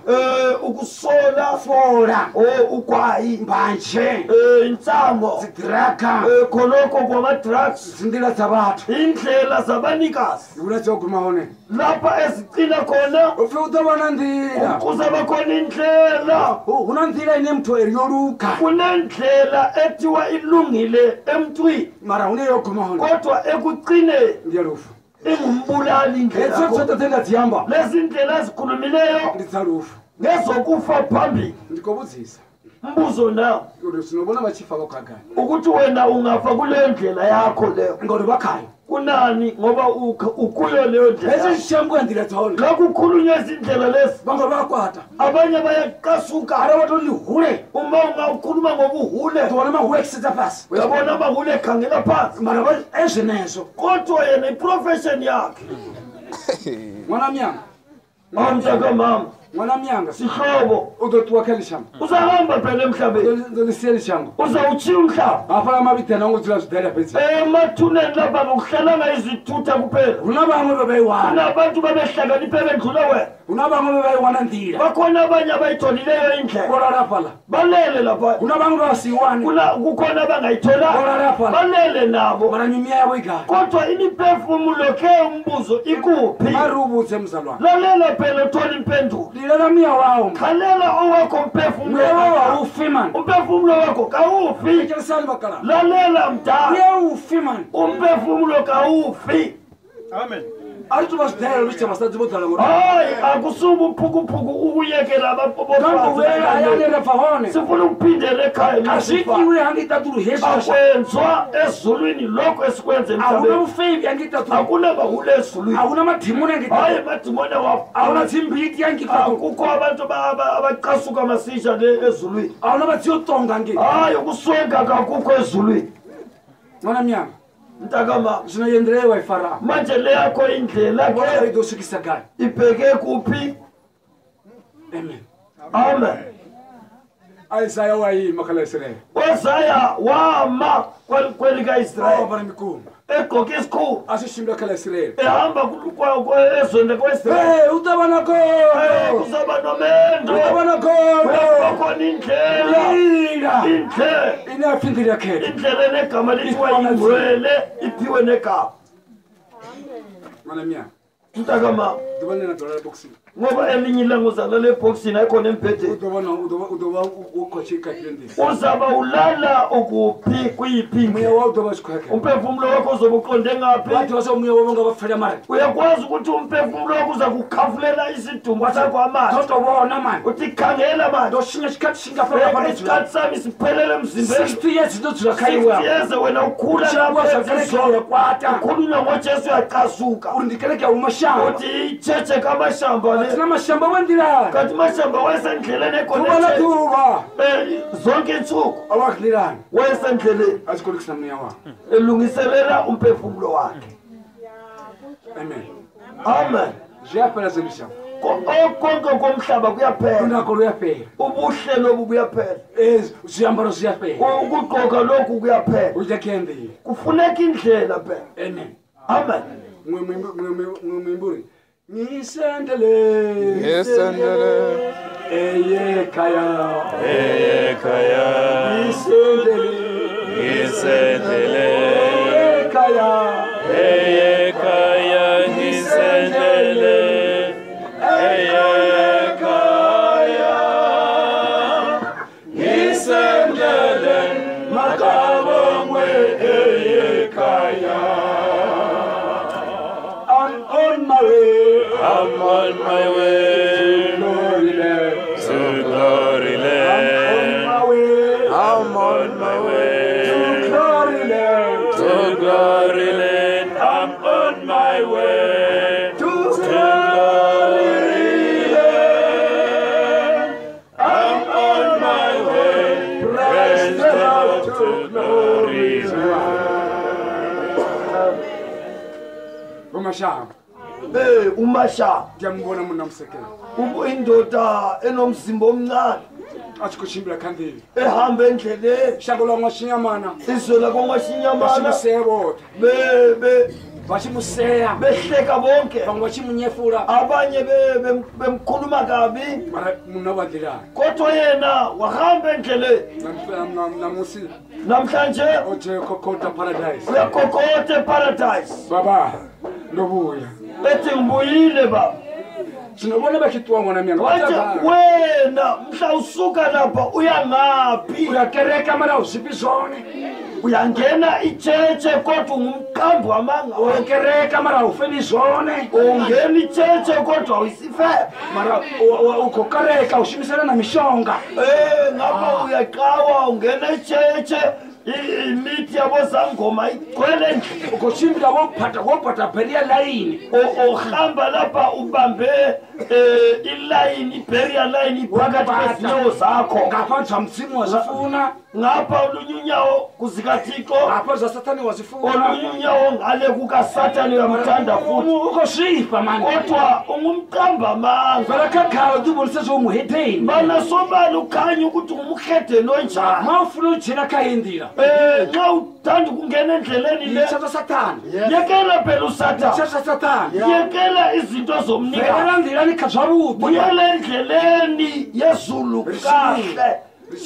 Speaker 2: ukusola
Speaker 1: fola
Speaker 2: ugwayi
Speaker 1: mbanje
Speaker 2: intsango
Speaker 1: zidraka
Speaker 2: khonokho kwama-drugs
Speaker 1: zindlela dza vhathu
Speaker 2: indlela zabanikazi
Speaker 1: hune dzo guma hone
Speaker 2: lapha ezigcina khona
Speaker 1: upfi u ḓo vha na nḓila
Speaker 2: kuzaba khona indlela
Speaker 1: hu na nḓila ine muthu eri yo luga
Speaker 2: kunendlela ethiwa ilungile emntwini
Speaker 1: mara hune yo guma hone
Speaker 2: kodwa ekugcineni
Speaker 1: ndi ya lufu
Speaker 2: ingumbulali indlela
Speaker 1: hedzo dzoṱhe dze nda dzi amba
Speaker 2: lezi ndlela ezikhulumileyo
Speaker 1: ndi dza lufu
Speaker 2: ngezokufa phambili
Speaker 1: ndi khou vhudzisa
Speaker 2: mbuzo na
Speaker 1: uri zwino vhona vha tshi fa vho khagala
Speaker 2: ukuthi wena ungafa kuleyo ndlela yakho leyo
Speaker 1: ngauri vha khayo
Speaker 2: kunani ngoba ukuyo leyo ndlela
Speaker 1: hezwi zwi tshi ambiwa nḓila dza hone
Speaker 2: la kukhulunywa izindlela lezi
Speaker 1: vhaṅwe vha kwata
Speaker 2: abanye bayaqasuka
Speaker 1: arali vha tou ḽi hule
Speaker 2: uma ungakhuluma ngobuhule
Speaker 1: ḓo wana mahule a tshi sedza fhasi
Speaker 2: uyabona amahule ekhangela phansi
Speaker 1: mara vha e zwenezwo
Speaker 2: kodwa yena iprofession yakhe
Speaker 1: ṅwana miyanga
Speaker 2: mntakamama
Speaker 1: ṅwana miyanga
Speaker 2: sihlobo
Speaker 1: u ḓo ṱuwa kha ḽi shango
Speaker 2: uzahamba phela emhlabeni
Speaker 1: ḓo ḽi sia ḽi shango
Speaker 2: uzawutshiya umhlaba
Speaker 1: hafhaḽa mavhiḓani a ngo dzula zwiḓela fhedzi
Speaker 2: emathuneni lapha ngokuhlalanga izithutha kuphela
Speaker 1: hu na vhaṅwe vhe vha i wana
Speaker 2: kunabantu babehlakaniphe bendlula wena
Speaker 1: hu na vhaṅwe vhe vha i wana nḓila
Speaker 2: bakhona abanye abayitholileyo indlela
Speaker 1: vho lala hafhaḽa
Speaker 2: balele lapha
Speaker 1: hu na vhaṅwe vha si i wane
Speaker 2: kukhona abangayitholanga
Speaker 1: vho lala hafhaḽa
Speaker 2: balele nabo
Speaker 1: mara mimiya yavho i gai
Speaker 2: kodwa imiphefumulo ke umbuzo ikuphi
Speaker 1: a ri u vhudze muzalwana
Speaker 2: lalela phela uthole impendulo
Speaker 1: lilela muya wau
Speaker 2: khalela owakho umphefumulo
Speaker 1: muya wau haufi mani
Speaker 2: umphefumulo wakho kawufi
Speaker 1: thetshelesani vhakalaha
Speaker 2: lalela mdala
Speaker 1: muya ufi mani
Speaker 2: umphefumulo kawufi
Speaker 3: Amen.
Speaker 1: A ri tou vha zwiḓela lu tshi vhasadzi vho ḓala ngori
Speaker 2: hayi akusuke uphukuphuku ukuyekela
Speaker 1: vhuela hayani ra bva hone
Speaker 2: sifuna ukuphindela ekhaya
Speaker 1: a zwi itiwe hangei ṱaḓulu hezwi
Speaker 2: akwenzwa ezulwini lokho esikwenza
Speaker 1: a huna
Speaker 2: emhlabeni
Speaker 1: vhufebi hangei ṱaḓulu
Speaker 2: akunamahule ezulwini
Speaker 1: a huna madimoni hangei
Speaker 2: hayi
Speaker 1: ṱaḓulu
Speaker 2: madimoni
Speaker 1: a huna dzimbiti hangei ṱaḓulu
Speaker 2: akukho abantu abaqasuka masisha le ezulwini
Speaker 1: a huna vhadzio tonga hangei
Speaker 2: hayi ukuswenka kakukho ezulwini
Speaker 1: ṅwana miyanga
Speaker 2: mntakamama
Speaker 1: zwino iyo nḓila ye wa i fara
Speaker 2: manje le yakho indlela
Speaker 1: vhona
Speaker 2: ke
Speaker 1: i ḓo swikisa gai
Speaker 2: ibheke kuphi
Speaker 1: amen
Speaker 2: amen
Speaker 1: Isaya wa ima kha ḽa Israele
Speaker 2: uIsaya wama kwelikaIsrayeli
Speaker 1: o ambara mikumba
Speaker 2: egqoke isikhumba
Speaker 1: a tshi tshimbila kha ḽa Israele
Speaker 2: ehamba ezweni lakwaIsrayeli
Speaker 1: u ḓo vha na gondo
Speaker 2: kuzaba nomendo
Speaker 1: u ḓo vha na gondo
Speaker 2: kuyakuba khona indlela
Speaker 1: nḓila
Speaker 2: indlela
Speaker 1: ine ya pfi nḓila khetha
Speaker 2: indlela enegama lithiwa yingcwele iphiwe negama
Speaker 1: ṅwana miyanga
Speaker 2: mntakamama
Speaker 1: ḓuvha ḽine na ḓo lala bokisini
Speaker 2: ngoba elinye ilanga uzalala ebhokisini ayikhona
Speaker 1: u
Speaker 2: embhedeni
Speaker 1: ḓo vha u ḓo vha u khou tshi kha ifhio nḓila
Speaker 2: uzaba ulala ukuphi kuyiphi
Speaker 1: muya
Speaker 2: indlela
Speaker 1: wau u ḓo vha u tshi khou ya kha
Speaker 2: umphefumulo wakho uzobe uqonde ngaphi
Speaker 1: vha ḓivha zwa muya wavho nga vha pfela mare
Speaker 2: uyakwazi ukuthi umphefumulo wakho uza kukhafulela isidumbu sakho amanzi
Speaker 1: ḓo tou vhona mani
Speaker 2: uthi khangela mani
Speaker 1: ndo shinya tshikhathi tshingafha
Speaker 2: isikhathi sami siphelele emzimbeni
Speaker 1: 60 years ndo dzula kha iwe
Speaker 2: 60 years wena ukhula
Speaker 1: Tshi ambiwa zwa kereke ya kwata
Speaker 2: ukhulunywa ngoJesu uyaqasuka
Speaker 1: uri ndi kereke ya vhumashamba
Speaker 2: uthi itshethe kamashamba le
Speaker 1: thina mashamba we nḓilani
Speaker 2: kanti mashamba wayesendleleni
Speaker 1: ḓuvha na
Speaker 2: ekhona
Speaker 1: ḓuvha
Speaker 2: zonke insuku
Speaker 1: a vha nḓilani
Speaker 2: wayesendleleni
Speaker 1: a tshi khou lugisa muya wawe
Speaker 2: elungiselela umphefumulo wakhe
Speaker 1: amen
Speaker 2: amen
Speaker 1: zwi a fhela zwenezwi shango
Speaker 2: konke komhlaba kuyaphela
Speaker 1: lunako lu ya fhela
Speaker 2: ubuhle lobu buyaphela
Speaker 1: zwiambaro zwi a fhela
Speaker 2: ukugqoka lokhu kuyaphela
Speaker 1: hu dzhakea nḓila
Speaker 2: kufuneka indlela phela
Speaker 1: amen
Speaker 2: amen
Speaker 1: muṅwe muimbi uri ngisendele
Speaker 4: Ngisendele
Speaker 1: eyekhaya
Speaker 4: eyekhaya
Speaker 1: ngisendele
Speaker 4: ngisendele
Speaker 1: eyekhaya
Speaker 4: eyekhaya ngisendele eyekhaya ngisendele makabongwe eyekhaya
Speaker 1: I'm on my way
Speaker 4: I'm on my way
Speaker 1: to glory land.
Speaker 4: To glory land.
Speaker 1: I'm on my way
Speaker 4: I'm on my way
Speaker 1: to glory land. Mashamba.
Speaker 2: Umashamba.
Speaker 1: Ndiyambona mna msekela.
Speaker 2: Indoda enomzimba omncane.
Speaker 1: Athi kuchimbila khandile.
Speaker 2: Ehamba endleleni.
Speaker 1: Shango la ngwashinyamana.
Speaker 2: Izwe la ngwashinyamana.
Speaker 1: Bashimusebotha. Bashimuseya.
Speaker 2: Behleka bonke.
Speaker 1: Bangwe bashimunyefula.
Speaker 2: Abanye bemkhuluma kabi.
Speaker 1: Mara mna wadlelayo.
Speaker 2: Kodwa yena wahamba endleleni.
Speaker 1: Namusi.
Speaker 2: Namhlanje
Speaker 1: oje kokota paradise.
Speaker 2: Uyakokota paradise.
Speaker 1: Baba lobuya.
Speaker 2: Bethi ngibuyile baba.
Speaker 1: Sinobona bakitwa ngwana myanga.
Speaker 2: Wena mhla usuka lapha uyangaphi?
Speaker 1: Uyakereka mara usipizone.
Speaker 2: Uyangena itshetshe kodwa ungumqambi wamanga.
Speaker 1: Uyakereka mara ufebizone.
Speaker 2: Ungena itshetshe kodwa uyisifebe.
Speaker 1: Mara ukokereka ushimisana na mishonga.
Speaker 2: Ngapha uyaqawa ungena itshetshe imithi yabozangoma igcwele endlini.
Speaker 1: Ukochimbila wophatha bheria layini.
Speaker 2: Uhamba lapha ubambe ilayini, ibheria layini phakathi kwezinyawo zakho.
Speaker 1: Ngapha zwa Mudzimu wazifuna.
Speaker 2: Ngapha olunye unyawo kuzikaThixo.
Speaker 1: Ngapha zwa Sathane wazifuna.
Speaker 2: Olunye unyawo ngale kukaSathane uyamthanda futhi.
Speaker 1: Ukoshifa mani.
Speaker 2: Kodwa ungumqamba amanga.
Speaker 1: Vela khakhala ubonise zowumuhedeni.
Speaker 2: Mana sobala ukhanya ukuthi ungumhedeni onjani.
Speaker 1: Mawufuna ujela khayindila.
Speaker 2: Nxa uthanda ukungena endleleni le.
Speaker 1: Yitsha Sathane.
Speaker 2: Yekela phela uSathane.
Speaker 1: Yitsha Sathane.
Speaker 2: Yekela izinto zomnikazi.
Speaker 1: Vela ndlelani khazwabuthi.
Speaker 2: Buyela endleleni yezulu kahle.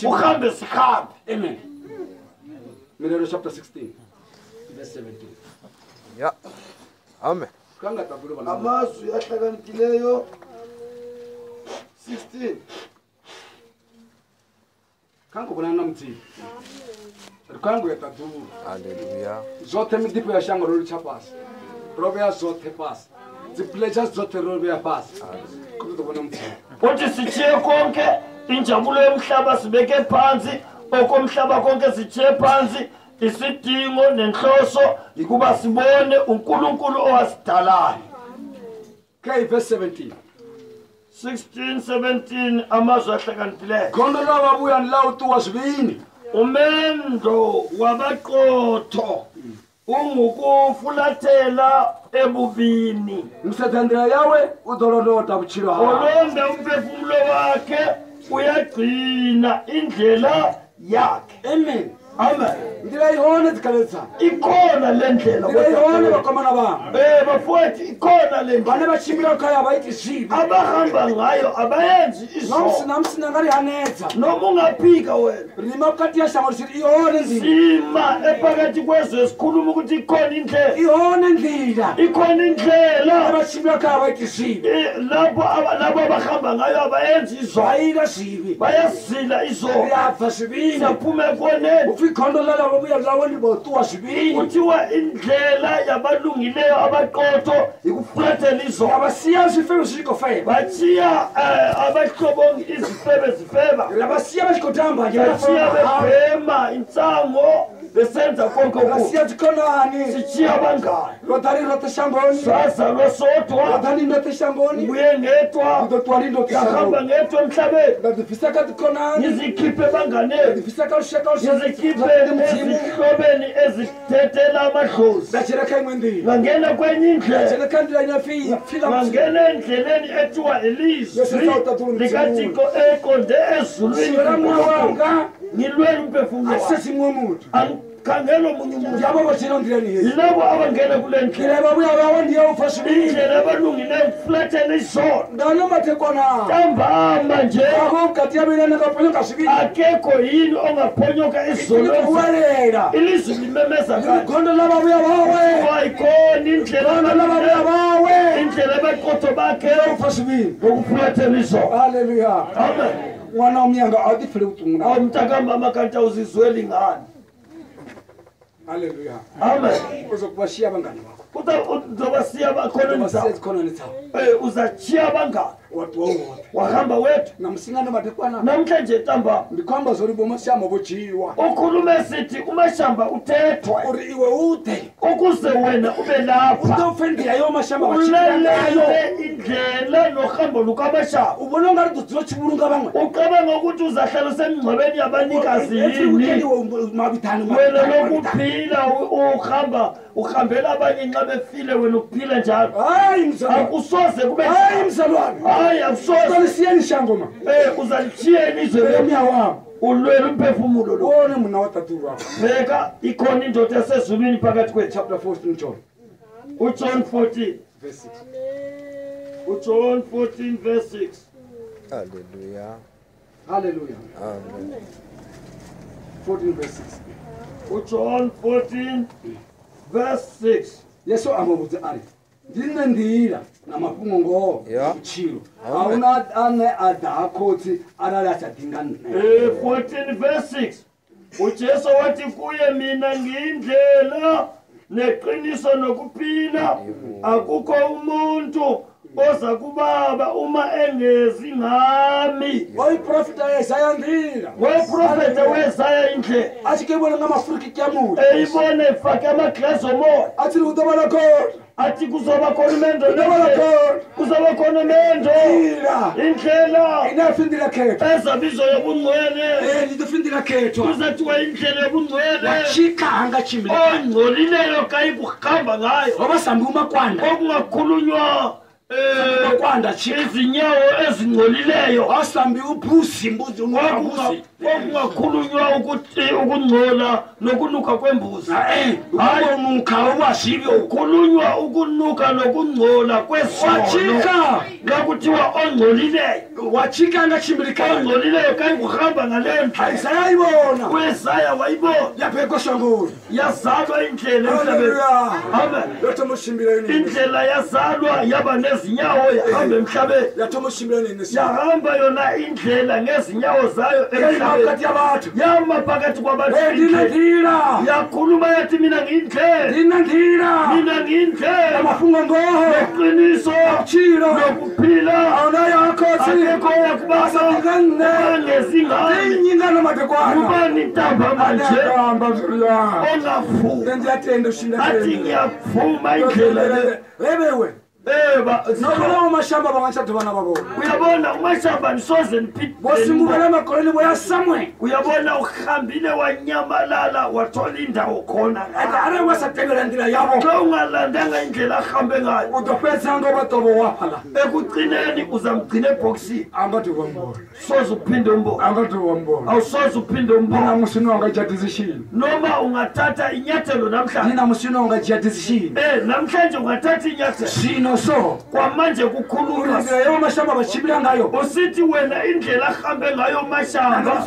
Speaker 2: Uhambe sihambe.
Speaker 1: Amen. Mirero chapter 16 verse 17.
Speaker 5: Yeah. Amen.
Speaker 2: Amazwi ahlakaniphileyo 16.
Speaker 1: Kangobonana na Mudzimu. Ri ya ṱaḓulu.
Speaker 5: Hallelujah.
Speaker 1: Zwoṱhe miḓifho ya shango ro litsha fhasi. Ro vhea zwoṱhe fhasi. Dzi pleasures zwoṱhe ro vhea fhasi. Kho ḓo vhona Mudzimu.
Speaker 2: Uthi sitshiye konke injabulo yomhlaba sibeke phansi, okomhlaba konke sitshiye phansi. Isidingo nenhloso ikuba sibone uNkulunkulu owasidalayo.
Speaker 1: Okay, verse 17.
Speaker 2: 16 17 amazwi ahlakaniphileyo.
Speaker 1: Gondo la babuya la utuwa zwivini.
Speaker 2: Umendo wabaqotho ungukufulathela ebubini.
Speaker 1: Msethendela yawe udolodota butshilo hawe.
Speaker 2: Olonda umphefumulo wakhe uyagcina indlela yakhe.
Speaker 1: Amen.
Speaker 2: Amen.
Speaker 1: Ndlela ihone dzikaletsa.
Speaker 2: Ikhona le ndlela.
Speaker 1: Ndlela ihone bakomana bami.
Speaker 2: Bafowethu ikhona le ndlela.
Speaker 1: Bane bachimbila khaya bayithi zwibi.
Speaker 2: Abahamba ngayo abayenzi izono.
Speaker 1: Namsina ngari hanetsa.
Speaker 2: Noma ungaphika wena.
Speaker 1: Rima phakathi yashango sithi ihone ndlela.
Speaker 2: Sima ephakathi kwezwe sikhuluma ukuthi ikhona indlela.
Speaker 1: Ihone ndlela.
Speaker 2: Ikhona indlela.
Speaker 1: Abachimbila khaya bayithi zwibi.
Speaker 2: Lapho labo abahamba ngayo abayenzi izono.
Speaker 1: Bayila zwibi.
Speaker 2: Bayazila izono.
Speaker 1: Siyabva zwibini.
Speaker 2: Siyaphuma ekoneni.
Speaker 1: Ufikondo la babuya lawo libotuwa zwibini.
Speaker 2: Kuthiwa indlela yabalungileyo abaqotho ikufulathela izono.
Speaker 1: Abasiya izifebe zikofeba.
Speaker 2: Batshiya abahlobongi izifebe zifeba.
Speaker 1: Abasiya bashikotamba nje.
Speaker 2: Batshiya bebhema insango besenza konke okubi.
Speaker 1: Abasiya zikhonani.
Speaker 2: Sitshiya abangani.
Speaker 1: Rodari rote shangoni.
Speaker 2: Sazalwa sodwa.
Speaker 1: Rodari ndote shangoni.
Speaker 2: Ngibuye ngedwa.
Speaker 1: Ndotwali ndote
Speaker 2: Ngahamba ngedwa emhlabeni.
Speaker 1: Ndadifisa kadzikhonani.
Speaker 2: Ngizikhiphe ebanganeni.
Speaker 1: Ndadifisa kalushaka
Speaker 2: Ngizikhiphe ezihlobeni ezithethela amadlozi.
Speaker 1: Ndachela kha imwe ndila.
Speaker 2: Ngangena kwenye indlela.
Speaker 1: Ndachela kha ndila ine pfi la
Speaker 2: Ngangena endleleni ethiwa ilizwi likaThixo eqonde ezulwini.
Speaker 1: Sibela moya wanga.
Speaker 2: Ngilwela umphefumulo wami.
Speaker 1: Akusesimwe muntu.
Speaker 2: Angikhangela omunye umuntu.
Speaker 1: Yabo botshela ndileni yethu.
Speaker 2: Yilabo abangena kule ndlela.
Speaker 1: Ndlela babuya bawo ndiye upfa zwivini.
Speaker 2: Indlela abalungileyo ukufulathela izono.
Speaker 1: Ndano mathekwana.
Speaker 2: Ntambama nje.
Speaker 1: Akho mkati yabina nakaponyoka zwivini.
Speaker 2: Akekho yini ongaphonyoka izonweni.
Speaker 1: Ukuwelela.
Speaker 2: Ilizwi limemeza kanje.
Speaker 1: Gondo la babuya bawe.
Speaker 2: Kuthiwa ikhona indlela.
Speaker 1: Gondo la babuya bawe.
Speaker 2: Indlela abaqotho bakhe
Speaker 1: Upfa zwivini.
Speaker 2: ngokufulathela izono.
Speaker 1: Hallelujah.
Speaker 2: Amen.
Speaker 1: Ngwana umnyanga awutifele ubuhlungu.
Speaker 2: Awu mntakamama kanti awuzizweli ngani?
Speaker 1: Hallelujah.
Speaker 2: Amen.
Speaker 1: Uzokubashiya abangani bakho.
Speaker 2: Uzobasiya abakhononi
Speaker 1: Uzobasiya
Speaker 2: zabo.
Speaker 1: ezikhononi zabo.
Speaker 2: Uzatshiya abangani.
Speaker 1: Watuwa wodwa.
Speaker 2: Wahamba wedwa.
Speaker 1: Namsingane mathekwana.
Speaker 2: Namhlanje ntambama
Speaker 1: Ndikhomba zori bomashamba bojiwa.
Speaker 2: ukhulume sithi umashamba uthethwe
Speaker 1: Uri iwe ude.
Speaker 2: ukuze wena ube lapha
Speaker 1: Ude upfe ndila yo mashamba batshila ngayo.
Speaker 2: ulalele indlela nohambo lukamashamba.
Speaker 1: Ubona ungari ḓo dzula tshivhulunga vhaṅwe.
Speaker 2: Ucabanga ukuthi uzahlala usemngcwabeni yabanikazi
Speaker 1: Every
Speaker 2: yini?
Speaker 1: weekend mabithani
Speaker 2: Wena lokuphila uhamba
Speaker 4: Uhambela abanye nxa befile wena uphila njalo.
Speaker 1: Hayi mzalwane.
Speaker 4: Akusoze kube.
Speaker 1: Hayi mzalwane.
Speaker 4: Hayi akusoze.
Speaker 1: Uzalisiyeni shangoma.
Speaker 4: Uzalishiya ilizwe
Speaker 1: lomya wami.
Speaker 4: Ulwela umphefumulo lo.
Speaker 1: Wona mna watatu wakho.
Speaker 4: Bheka ikhona indoda yasezulwini phakathi kwethu.
Speaker 1: Chapter 14 John.
Speaker 4: uJohn 14
Speaker 1: verse 6.
Speaker 4: uJohn 14 verse 6.
Speaker 5: Hallelujah.
Speaker 1: Hallelujah.
Speaker 5: Amen.
Speaker 1: 14 verse 6.
Speaker 4: uJohn 14 verse 6.
Speaker 1: Yesu amabudza ari ndine nḓila na mafhungo ngoho vhutshilo ahuna ane a ḓa ha khotsi arali a sa ḓi nga nṋe.
Speaker 4: 14 verse 6. uJesu wathi kuye mina ngiyindlela neqiniso nokuphila, akukho umuntu oza kubaba uma engezi ngami.
Speaker 1: Wayiprofita Yesaya ndlela.
Speaker 4: Wayiprofita Yesaya indlela.
Speaker 1: A tshi ke vhona nga mafuriki kya muthu.
Speaker 4: Eyibona ifake amaglasi omoya.
Speaker 1: Athi hu ḓo vha na khona.
Speaker 4: Athi kuzoba khona umendo.
Speaker 1: Kuzoba khona
Speaker 4: umendo. Indlela.
Speaker 1: Ine pfi nḓila khethwa.
Speaker 4: Ezabizwa yobungcwele.
Speaker 1: Ndi ḓo pfi nḓila khethwa.
Speaker 4: Kuzathiwa indlela yobungcwele.
Speaker 1: Wa tshikha hanga tshimbila.
Speaker 4: Ongcolileyo kayikuhamba ngayo.
Speaker 1: Ho vha sambi umakwanda.
Speaker 4: Okungakhulunywa
Speaker 1: makwanda tshikha.
Speaker 4: Izinyawo ezingcolileyo.
Speaker 1: Asambi ubhuzi mbuzi unuka.
Speaker 4: Okungakhulunywa ukuthi ukungcola nokunuka kwembuzi.
Speaker 1: Hayi unuka owasibyo.
Speaker 4: Ukhulunywa ukunuka nokungcola kwesono.
Speaker 1: Watshika.
Speaker 4: Ngakuthiwa ongcolileyo.
Speaker 1: Watshika nga tshimbilika.
Speaker 4: Ongcolileyo kayikuhamba ngale ndlela.
Speaker 1: Isaya ibona.
Speaker 4: UYesaya wayibona.
Speaker 1: Yaphekwa shangoni.
Speaker 4: Yazalwa indlela emhlabeni. Amen.
Speaker 1: Yathoma ushimbila yini.
Speaker 4: Indlela yazalwa yaba nezinyawo yahamba emhlabeni.
Speaker 1: Yathoma ushimbila yini.
Speaker 4: Yahamba yona indlela ngezinyawo zayo emhlabeni.
Speaker 1: Phakathi yabantu.
Speaker 4: Yama phakathi kwabantu.
Speaker 1: Ndine nḓila.
Speaker 4: Yakhuluma yathi mina ngiyindlela.
Speaker 1: Ndine nḓila.
Speaker 4: Mina ngiyindlela.
Speaker 1: Mafhungo ngoho.
Speaker 4: Neqiniso.
Speaker 1: Vhutshilo.
Speaker 4: Nokuphila.
Speaker 1: Ahuna ya khotsi.
Speaker 4: Akekho yakubaba. Ngezingane.
Speaker 1: Nnyi nga na madekwana.
Speaker 4: Ubani ntamba manje. Ongavumi.
Speaker 1: Nṋe ndi a tenda u tshimbila.
Speaker 4: Athi ngiyavuma indlela le.
Speaker 1: Lebewe. Nobona umashamba vha nga tsha dovha na vha vhona.
Speaker 4: Uyabona umashamba nisoze niphinde.
Speaker 1: Vho makoleni vho ya somewhere.
Speaker 4: Uyabona uhambile wanyamalala wathola indawo khona.
Speaker 1: Arali wa sa tevhela nḓila yavho.
Speaker 4: Xa ungalandanga indlela ahambe ngayo.
Speaker 1: U ḓo fhedza ngo vha ṱovho wa fhaḽa.
Speaker 4: Ekugcineni uzamgcina ebhokisini.
Speaker 1: A nga dovha mbona.
Speaker 4: Soze uphinde umbone.
Speaker 1: A nga dovha mbona.
Speaker 4: Awusoze uphinde umbone.
Speaker 1: Nina musi no nga dzhia decision.
Speaker 4: Noma ungathatha inyathelo namhlanje.
Speaker 1: Nina musi no nga dzhia decision.
Speaker 4: Namhlanje ungathatha inyathelo.
Speaker 1: Zwino so
Speaker 4: kwamanje kukhulunywa
Speaker 1: nḓila yewo mashamba vha tshimbila ngayo.
Speaker 4: Usithi wena indlela ahambe ngayo mashamba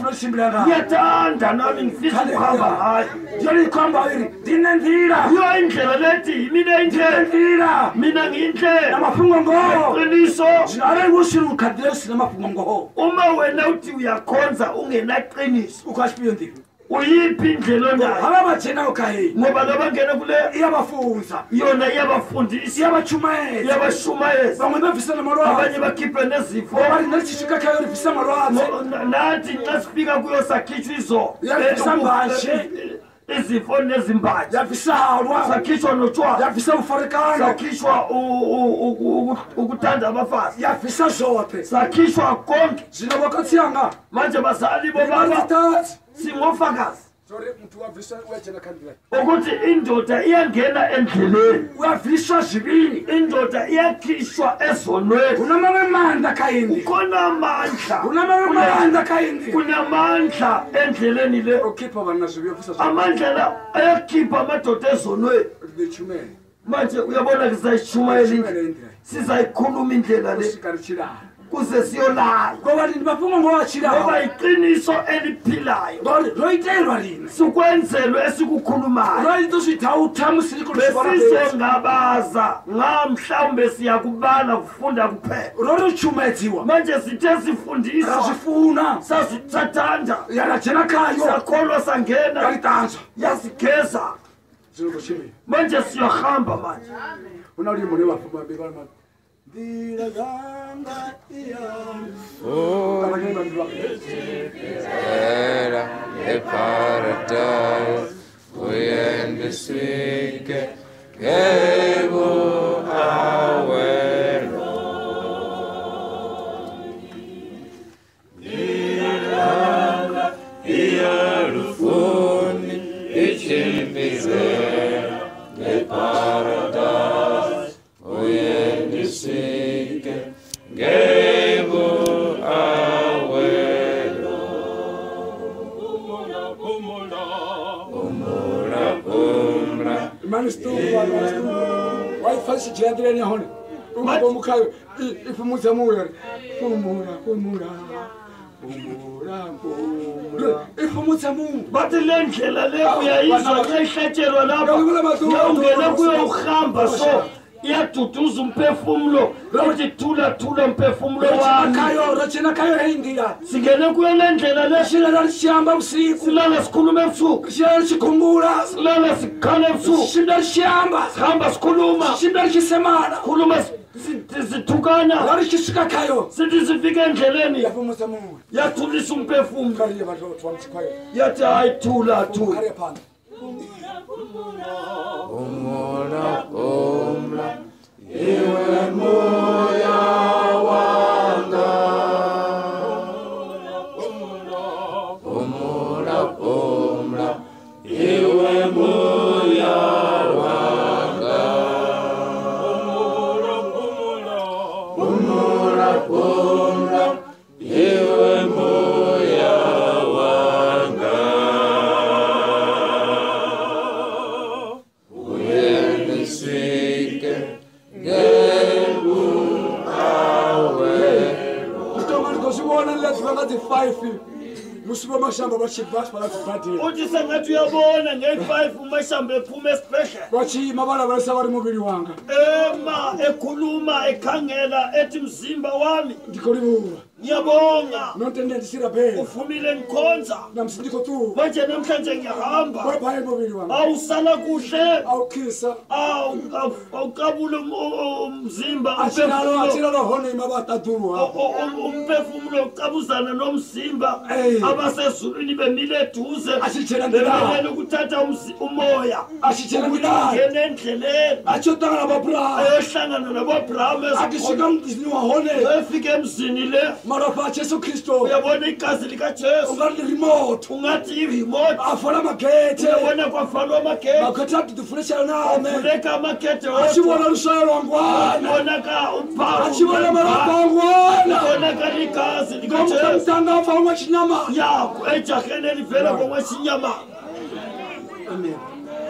Speaker 4: ngiyathanda nami ngifisa ukuhamba ngayo.
Speaker 1: Yona ikhomba iri ndine nḓila.
Speaker 4: Yiyo indlela lethi mina indlela. Mina ngiyindlela.
Speaker 1: Na mafhungo ngoho.
Speaker 4: Iqiniso.
Speaker 1: Zwino arali wo shiri ukhaḓile u si na mafhungo ngoho.
Speaker 4: Uma wena uthi uyakhonza ungenaqiniso
Speaker 1: u kha tshifhio nḓila?
Speaker 4: Uyiphi indlela onayo?
Speaker 1: Havha vha dzhenaho kha heyi.
Speaker 4: Ngoba labangena kule
Speaker 1: iyabafunza.
Speaker 4: Yona iyabafundisa.
Speaker 1: Iyabatshumayeza.
Speaker 4: Iyabashumayeza.
Speaker 1: Vhaṅwe vha bvisa na malwadze.
Speaker 4: Abanye bakhiphe nezifo.
Speaker 1: Vha ri nṋe tshi swika khayo ri bvisa malwadze.
Speaker 4: Nathi nxa sifika kuyo sakhitshwa izo.
Speaker 1: Ya bvisa mbashe.
Speaker 4: Izifo nezimbatsha.
Speaker 1: Ya bvisa halwa.
Speaker 4: Sakhitshwa notshwala.
Speaker 1: Ya bvisa vhufarekano.
Speaker 4: Sakhitshwa ukuthanda abafazi.
Speaker 1: Ya bvisa zwoṱhe.
Speaker 4: Sakhitshwa konke.
Speaker 1: Zwino vho khotsi anga.
Speaker 4: Manje bazali bobaba. Singofakazi ukuthi indoda iyangena endleleni.
Speaker 1: Uyabviswa zvivini.
Speaker 4: Indoda iyakhishwa ezonweni.
Speaker 1: Huna maanḓa kha indi.
Speaker 4: Kukhona amandla.
Speaker 1: Huna maanḓa kha indi.
Speaker 4: Kunamandla endleleni le.
Speaker 1: Ukhipha vhanna zwivhi bvisa.
Speaker 4: Amandla la ayakhipha amadoda ezonweni. Manje uyabona sizayishumayela indlela. Sizayikhuluma indlela le. Kuze siyolala.
Speaker 1: Ngoba ndi mafhungo ngoho a tshilaho.
Speaker 4: Ngoba iqiniso eliphilayo.
Speaker 1: Ngori ro itelwa riṋe.
Speaker 4: Sikwenzelwe esikukhulumayo.
Speaker 1: Ro ito zwi dhautha musi ri khou zwi vhona fhedzi.
Speaker 4: Besizongabaza nga mhlawumbe siyakubala kufunda kuphela.
Speaker 1: Ro ri tshumedziwa.
Speaker 4: Manje sithe sifundiswa.
Speaker 1: Ra zwi funa.
Speaker 4: Sathanda.
Speaker 1: Ya ra dzhena khayo.
Speaker 4: Sakholwa sangena.
Speaker 1: Ya ri ṱanzwa.
Speaker 4: Yasigeza.
Speaker 1: Zwino ro tshimbila.
Speaker 4: Manje siyohamba manje.
Speaker 1: Hu na luimbo lwe vha vha nḓila dzanga
Speaker 5: Era e paradise uyendisike ngebo awelo Nḓila iyalufuni ichimbizela e
Speaker 1: Imani stuwa wa ifasi jadreni hone umukhayo ifumutsa muya fumura fumura fumura fumura ifumutsa muya
Speaker 4: bathi le ndlela le uyayizwa xa ihlatshelwa lapha ungena kuyo uhamba so iyaduduza umphefumlo uthi thula thula mphefumlo wami
Speaker 1: rachena kayo hindira
Speaker 4: singene kuyo le ndlela le
Speaker 1: shilala shamba usiku
Speaker 4: silala sikhuluma ebusuku
Speaker 1: shilala sikhumbula
Speaker 4: silala sikhala ebusuku
Speaker 1: shilala shamba
Speaker 4: sihamba sikhuluma
Speaker 1: shilala shisemana
Speaker 4: khuluma sithukana
Speaker 1: larishishika kayo
Speaker 4: sithi sifika endleleni
Speaker 1: yafumutsa muya
Speaker 4: yathulisa umphefumlo yathi hayi thula thula
Speaker 5: Umona umla iwe moya wanga Umona umla iwe moya wanga Umona umla iwe moya wanga
Speaker 4: uthi sengathi uyabona nge-5 uMashamba ephuma esibhedlela
Speaker 1: bathi mabala bari mubiri wanga
Speaker 4: ema ekhuluma ekhangela ethi mzimba wami
Speaker 1: ndikholibuwa
Speaker 4: ngiyabonga
Speaker 1: nontende ndisirabhela
Speaker 4: ufumile ngikhonza
Speaker 1: namsindikho tu
Speaker 4: manje namhlanje ngiyahamba
Speaker 1: bye mubiri wanga
Speaker 4: awusala kuhle
Speaker 1: awukhisa
Speaker 4: awuqabule umzimba
Speaker 1: achilalo hone mabataduru
Speaker 4: umphefumulo ucabuzana nomzimba abasezulwini bemile eduze bemele ukuthatha umoya ngene endleleni ayohlangana nabo-Abraham efika emzini le
Speaker 1: marofa Jesu Kristo
Speaker 4: uyabona igazi likaJesu
Speaker 1: ungathi remote
Speaker 4: ungathi i-remote
Speaker 1: afola amagethe
Speaker 4: uyabona kwafalwa amagethe
Speaker 1: makhethe adudufuleshana name
Speaker 4: avuleka amagethe
Speaker 1: achibona lushayo lwangwana
Speaker 4: ubonaka uphawu
Speaker 1: achibona marofa angwana
Speaker 4: ubonakala igazi likaJesu
Speaker 1: mtanga afa ngwachinyama
Speaker 4: yakho ejaheni elivela ngokwechinyama.
Speaker 1: Amen.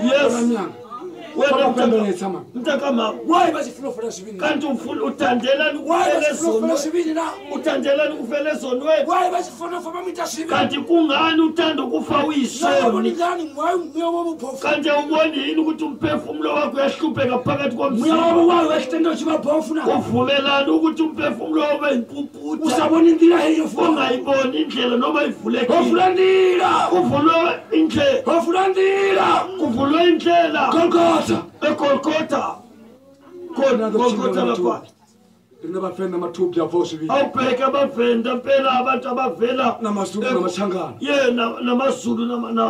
Speaker 4: Yes. Wena mntakamama
Speaker 1: why basifuna ufela sibini
Speaker 4: kanti ufuna uthandelani ukufela
Speaker 1: ezonweni sibini na
Speaker 4: uthandelani ukufela ezonweni
Speaker 1: why basifuna ufa bamita sibini
Speaker 4: kanti kungani uthanda ukufa uyisoni
Speaker 1: ngani why umyobo
Speaker 4: kanti awuboni yini ukuthi umphefumulo wakho uyahlupheka phakathi komzimba
Speaker 1: umyobo wayo wesitendo chibabhofu na
Speaker 4: uvumelani ukuthi umphefumulo wakho ube
Speaker 1: usabona indlela heyo
Speaker 4: ungayiboni indlela noma ivulekile
Speaker 1: uvula indlela
Speaker 4: kuvulwe indlela
Speaker 1: uvula indlela
Speaker 4: kuvulwe indlela
Speaker 1: Golgotha
Speaker 4: eGolgotha khona Golgotha lapha
Speaker 1: rinabafenda amathubhi avosibili
Speaker 4: awubheke abavenda mpela abantu abavela
Speaker 1: namaZulu namashangana
Speaker 4: ye namaZulu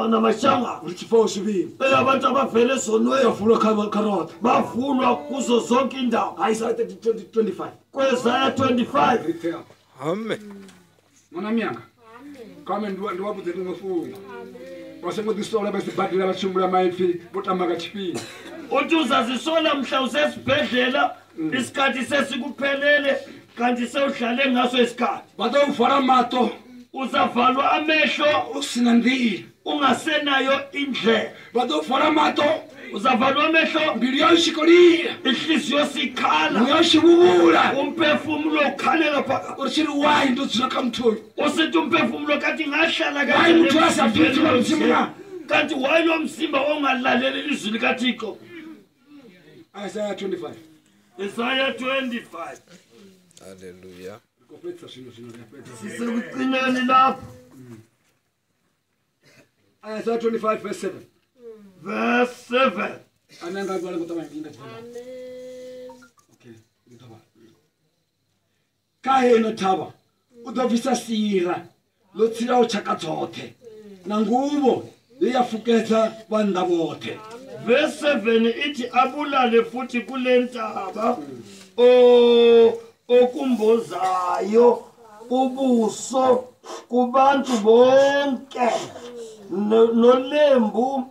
Speaker 4: namashangana
Speaker 1: uthi fosibili
Speaker 4: phela abantu abavela ezonweni
Speaker 1: bavulwa karota
Speaker 4: bavulwa kuzo zonke indawo
Speaker 1: Isaiah 25
Speaker 4: kweIsaiah 25.
Speaker 5: Amen.
Speaker 1: Mwana myanga kame ndiwabudze ndinofunga wasengodzisola besibhadlela batshumbula maipfi votamba tshifhinga
Speaker 4: uthi uzazisola mhla usesibhedlela isikhathi sesikuphelele kanti sewudlale ngaso isikhathi
Speaker 1: vha ḓo u vala maṱo
Speaker 4: uzavalwa amehlo
Speaker 1: u sina nḓila
Speaker 4: ungasenayo indlela
Speaker 1: vha ḓo vala maṱo
Speaker 4: uzavalwa amehlo
Speaker 1: mbilu yau i tshi khou lila
Speaker 4: inhliziyo sikhala
Speaker 1: muya u tshi vhuvhula
Speaker 4: umphefumulo ukhalela phakathi
Speaker 1: uri tshi ri wai ndo dzula kha muthu uyu
Speaker 4: usithi umphefumulo kanti ngahlala
Speaker 1: wai muthu a sa pfi ipfi ḽa Mudzimu na
Speaker 4: kanti wayi lo mzimba ongalaleli ilizwi likaThixo.
Speaker 1: Isaiah 25.
Speaker 4: Isaiah 25.
Speaker 5: Hallelujah.
Speaker 4: Sisekugcineni lapho.
Speaker 1: Isaiah 25 verse 7.
Speaker 4: Verse 7.
Speaker 1: Amen. Okay, ka heno thavha u ḓo bvisa sira ḽo tsilaho tshaka dzoṱhe na nguvho ye ya fukedza vhannḓa vhoṱhe.
Speaker 4: Verse 7 ithi abulale futhi kule ntaba okumbozayo ubuso kubantu bonke nolembu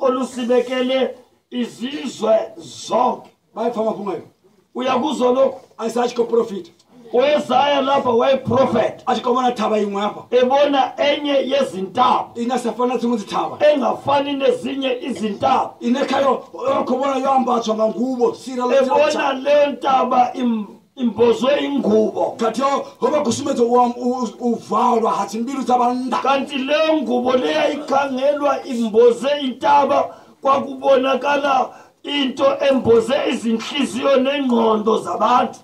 Speaker 4: olusibekele izizwe zonke.
Speaker 1: Vai pfa mafhungo ayo
Speaker 4: uyakuzwa lokho
Speaker 1: Isaiah tshi khou profita
Speaker 4: Uesaya lapha wayeprofet.
Speaker 1: A tshi khou vhona thavha iṅwe hafha.
Speaker 4: Ebona enye yezintaba.
Speaker 1: Ine sa fana dziṅwe dzithavha.
Speaker 4: Engafani nezinye izintaba.
Speaker 1: Ine khayo khou vhona yo ambadzwa nga nguvho sira ḽa
Speaker 4: Ebona leyo ntaba imbozwe ingubo.
Speaker 1: Khathihi ho vha khou sumbedza u valwa ha dzimbilu dza vhannḓa.
Speaker 4: Kanti leyo ngubo leyayikhangelwa imboze intaba kwakubonakala into emboze izinhliziyo nengqondo zabantu.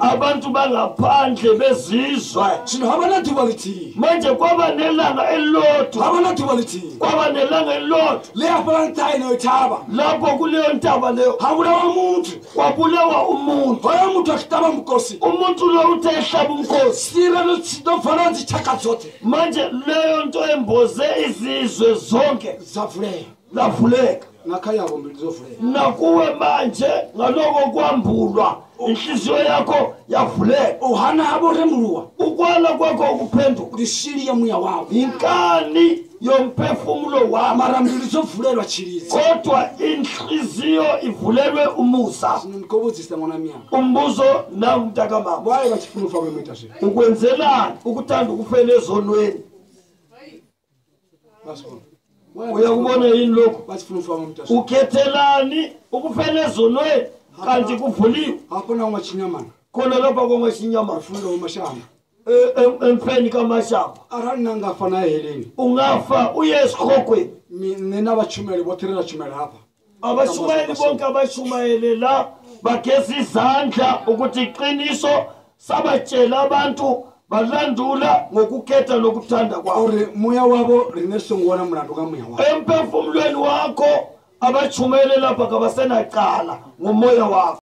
Speaker 4: Abantu bangaphandle bezizwe. Manje kwaba nelanga elilodwa. Kwaba nelanga elilodwa. Lapho kuleyo ntaba leyo kwabulawa umuntu. Umuntu lo uthe ehlaba umkhosi. Manje leyo nto emboze izizwe zonke lavuleka. Nakuwe manje ngaloko kwambulwa inhliziyo yakho yavuleka. Ukwala kwakho ukuphenduka inkani yomphefumulo wami, kodwa inhliziyo ivulelwe umusa. Umbuzo nangu mntakamama, ukwenzelani ukuthanda ukufela ezonweni? Uyakubona yini lokhu? Ukhethelani ukufela ezonweni kanti kuvuliwe? Khona lapha kongashinyamana emfeni kaMashamba. Ungafa uye esikhokweni. Abashumayeli bonke abashumayele la bageza izandla ukuthi iqiniso sabatshela abantu balandula ngokukhetha nokuthanda kwabo. Emphefumulweni wakho abatshumayele lapha kabasenacala ngomoya wakho.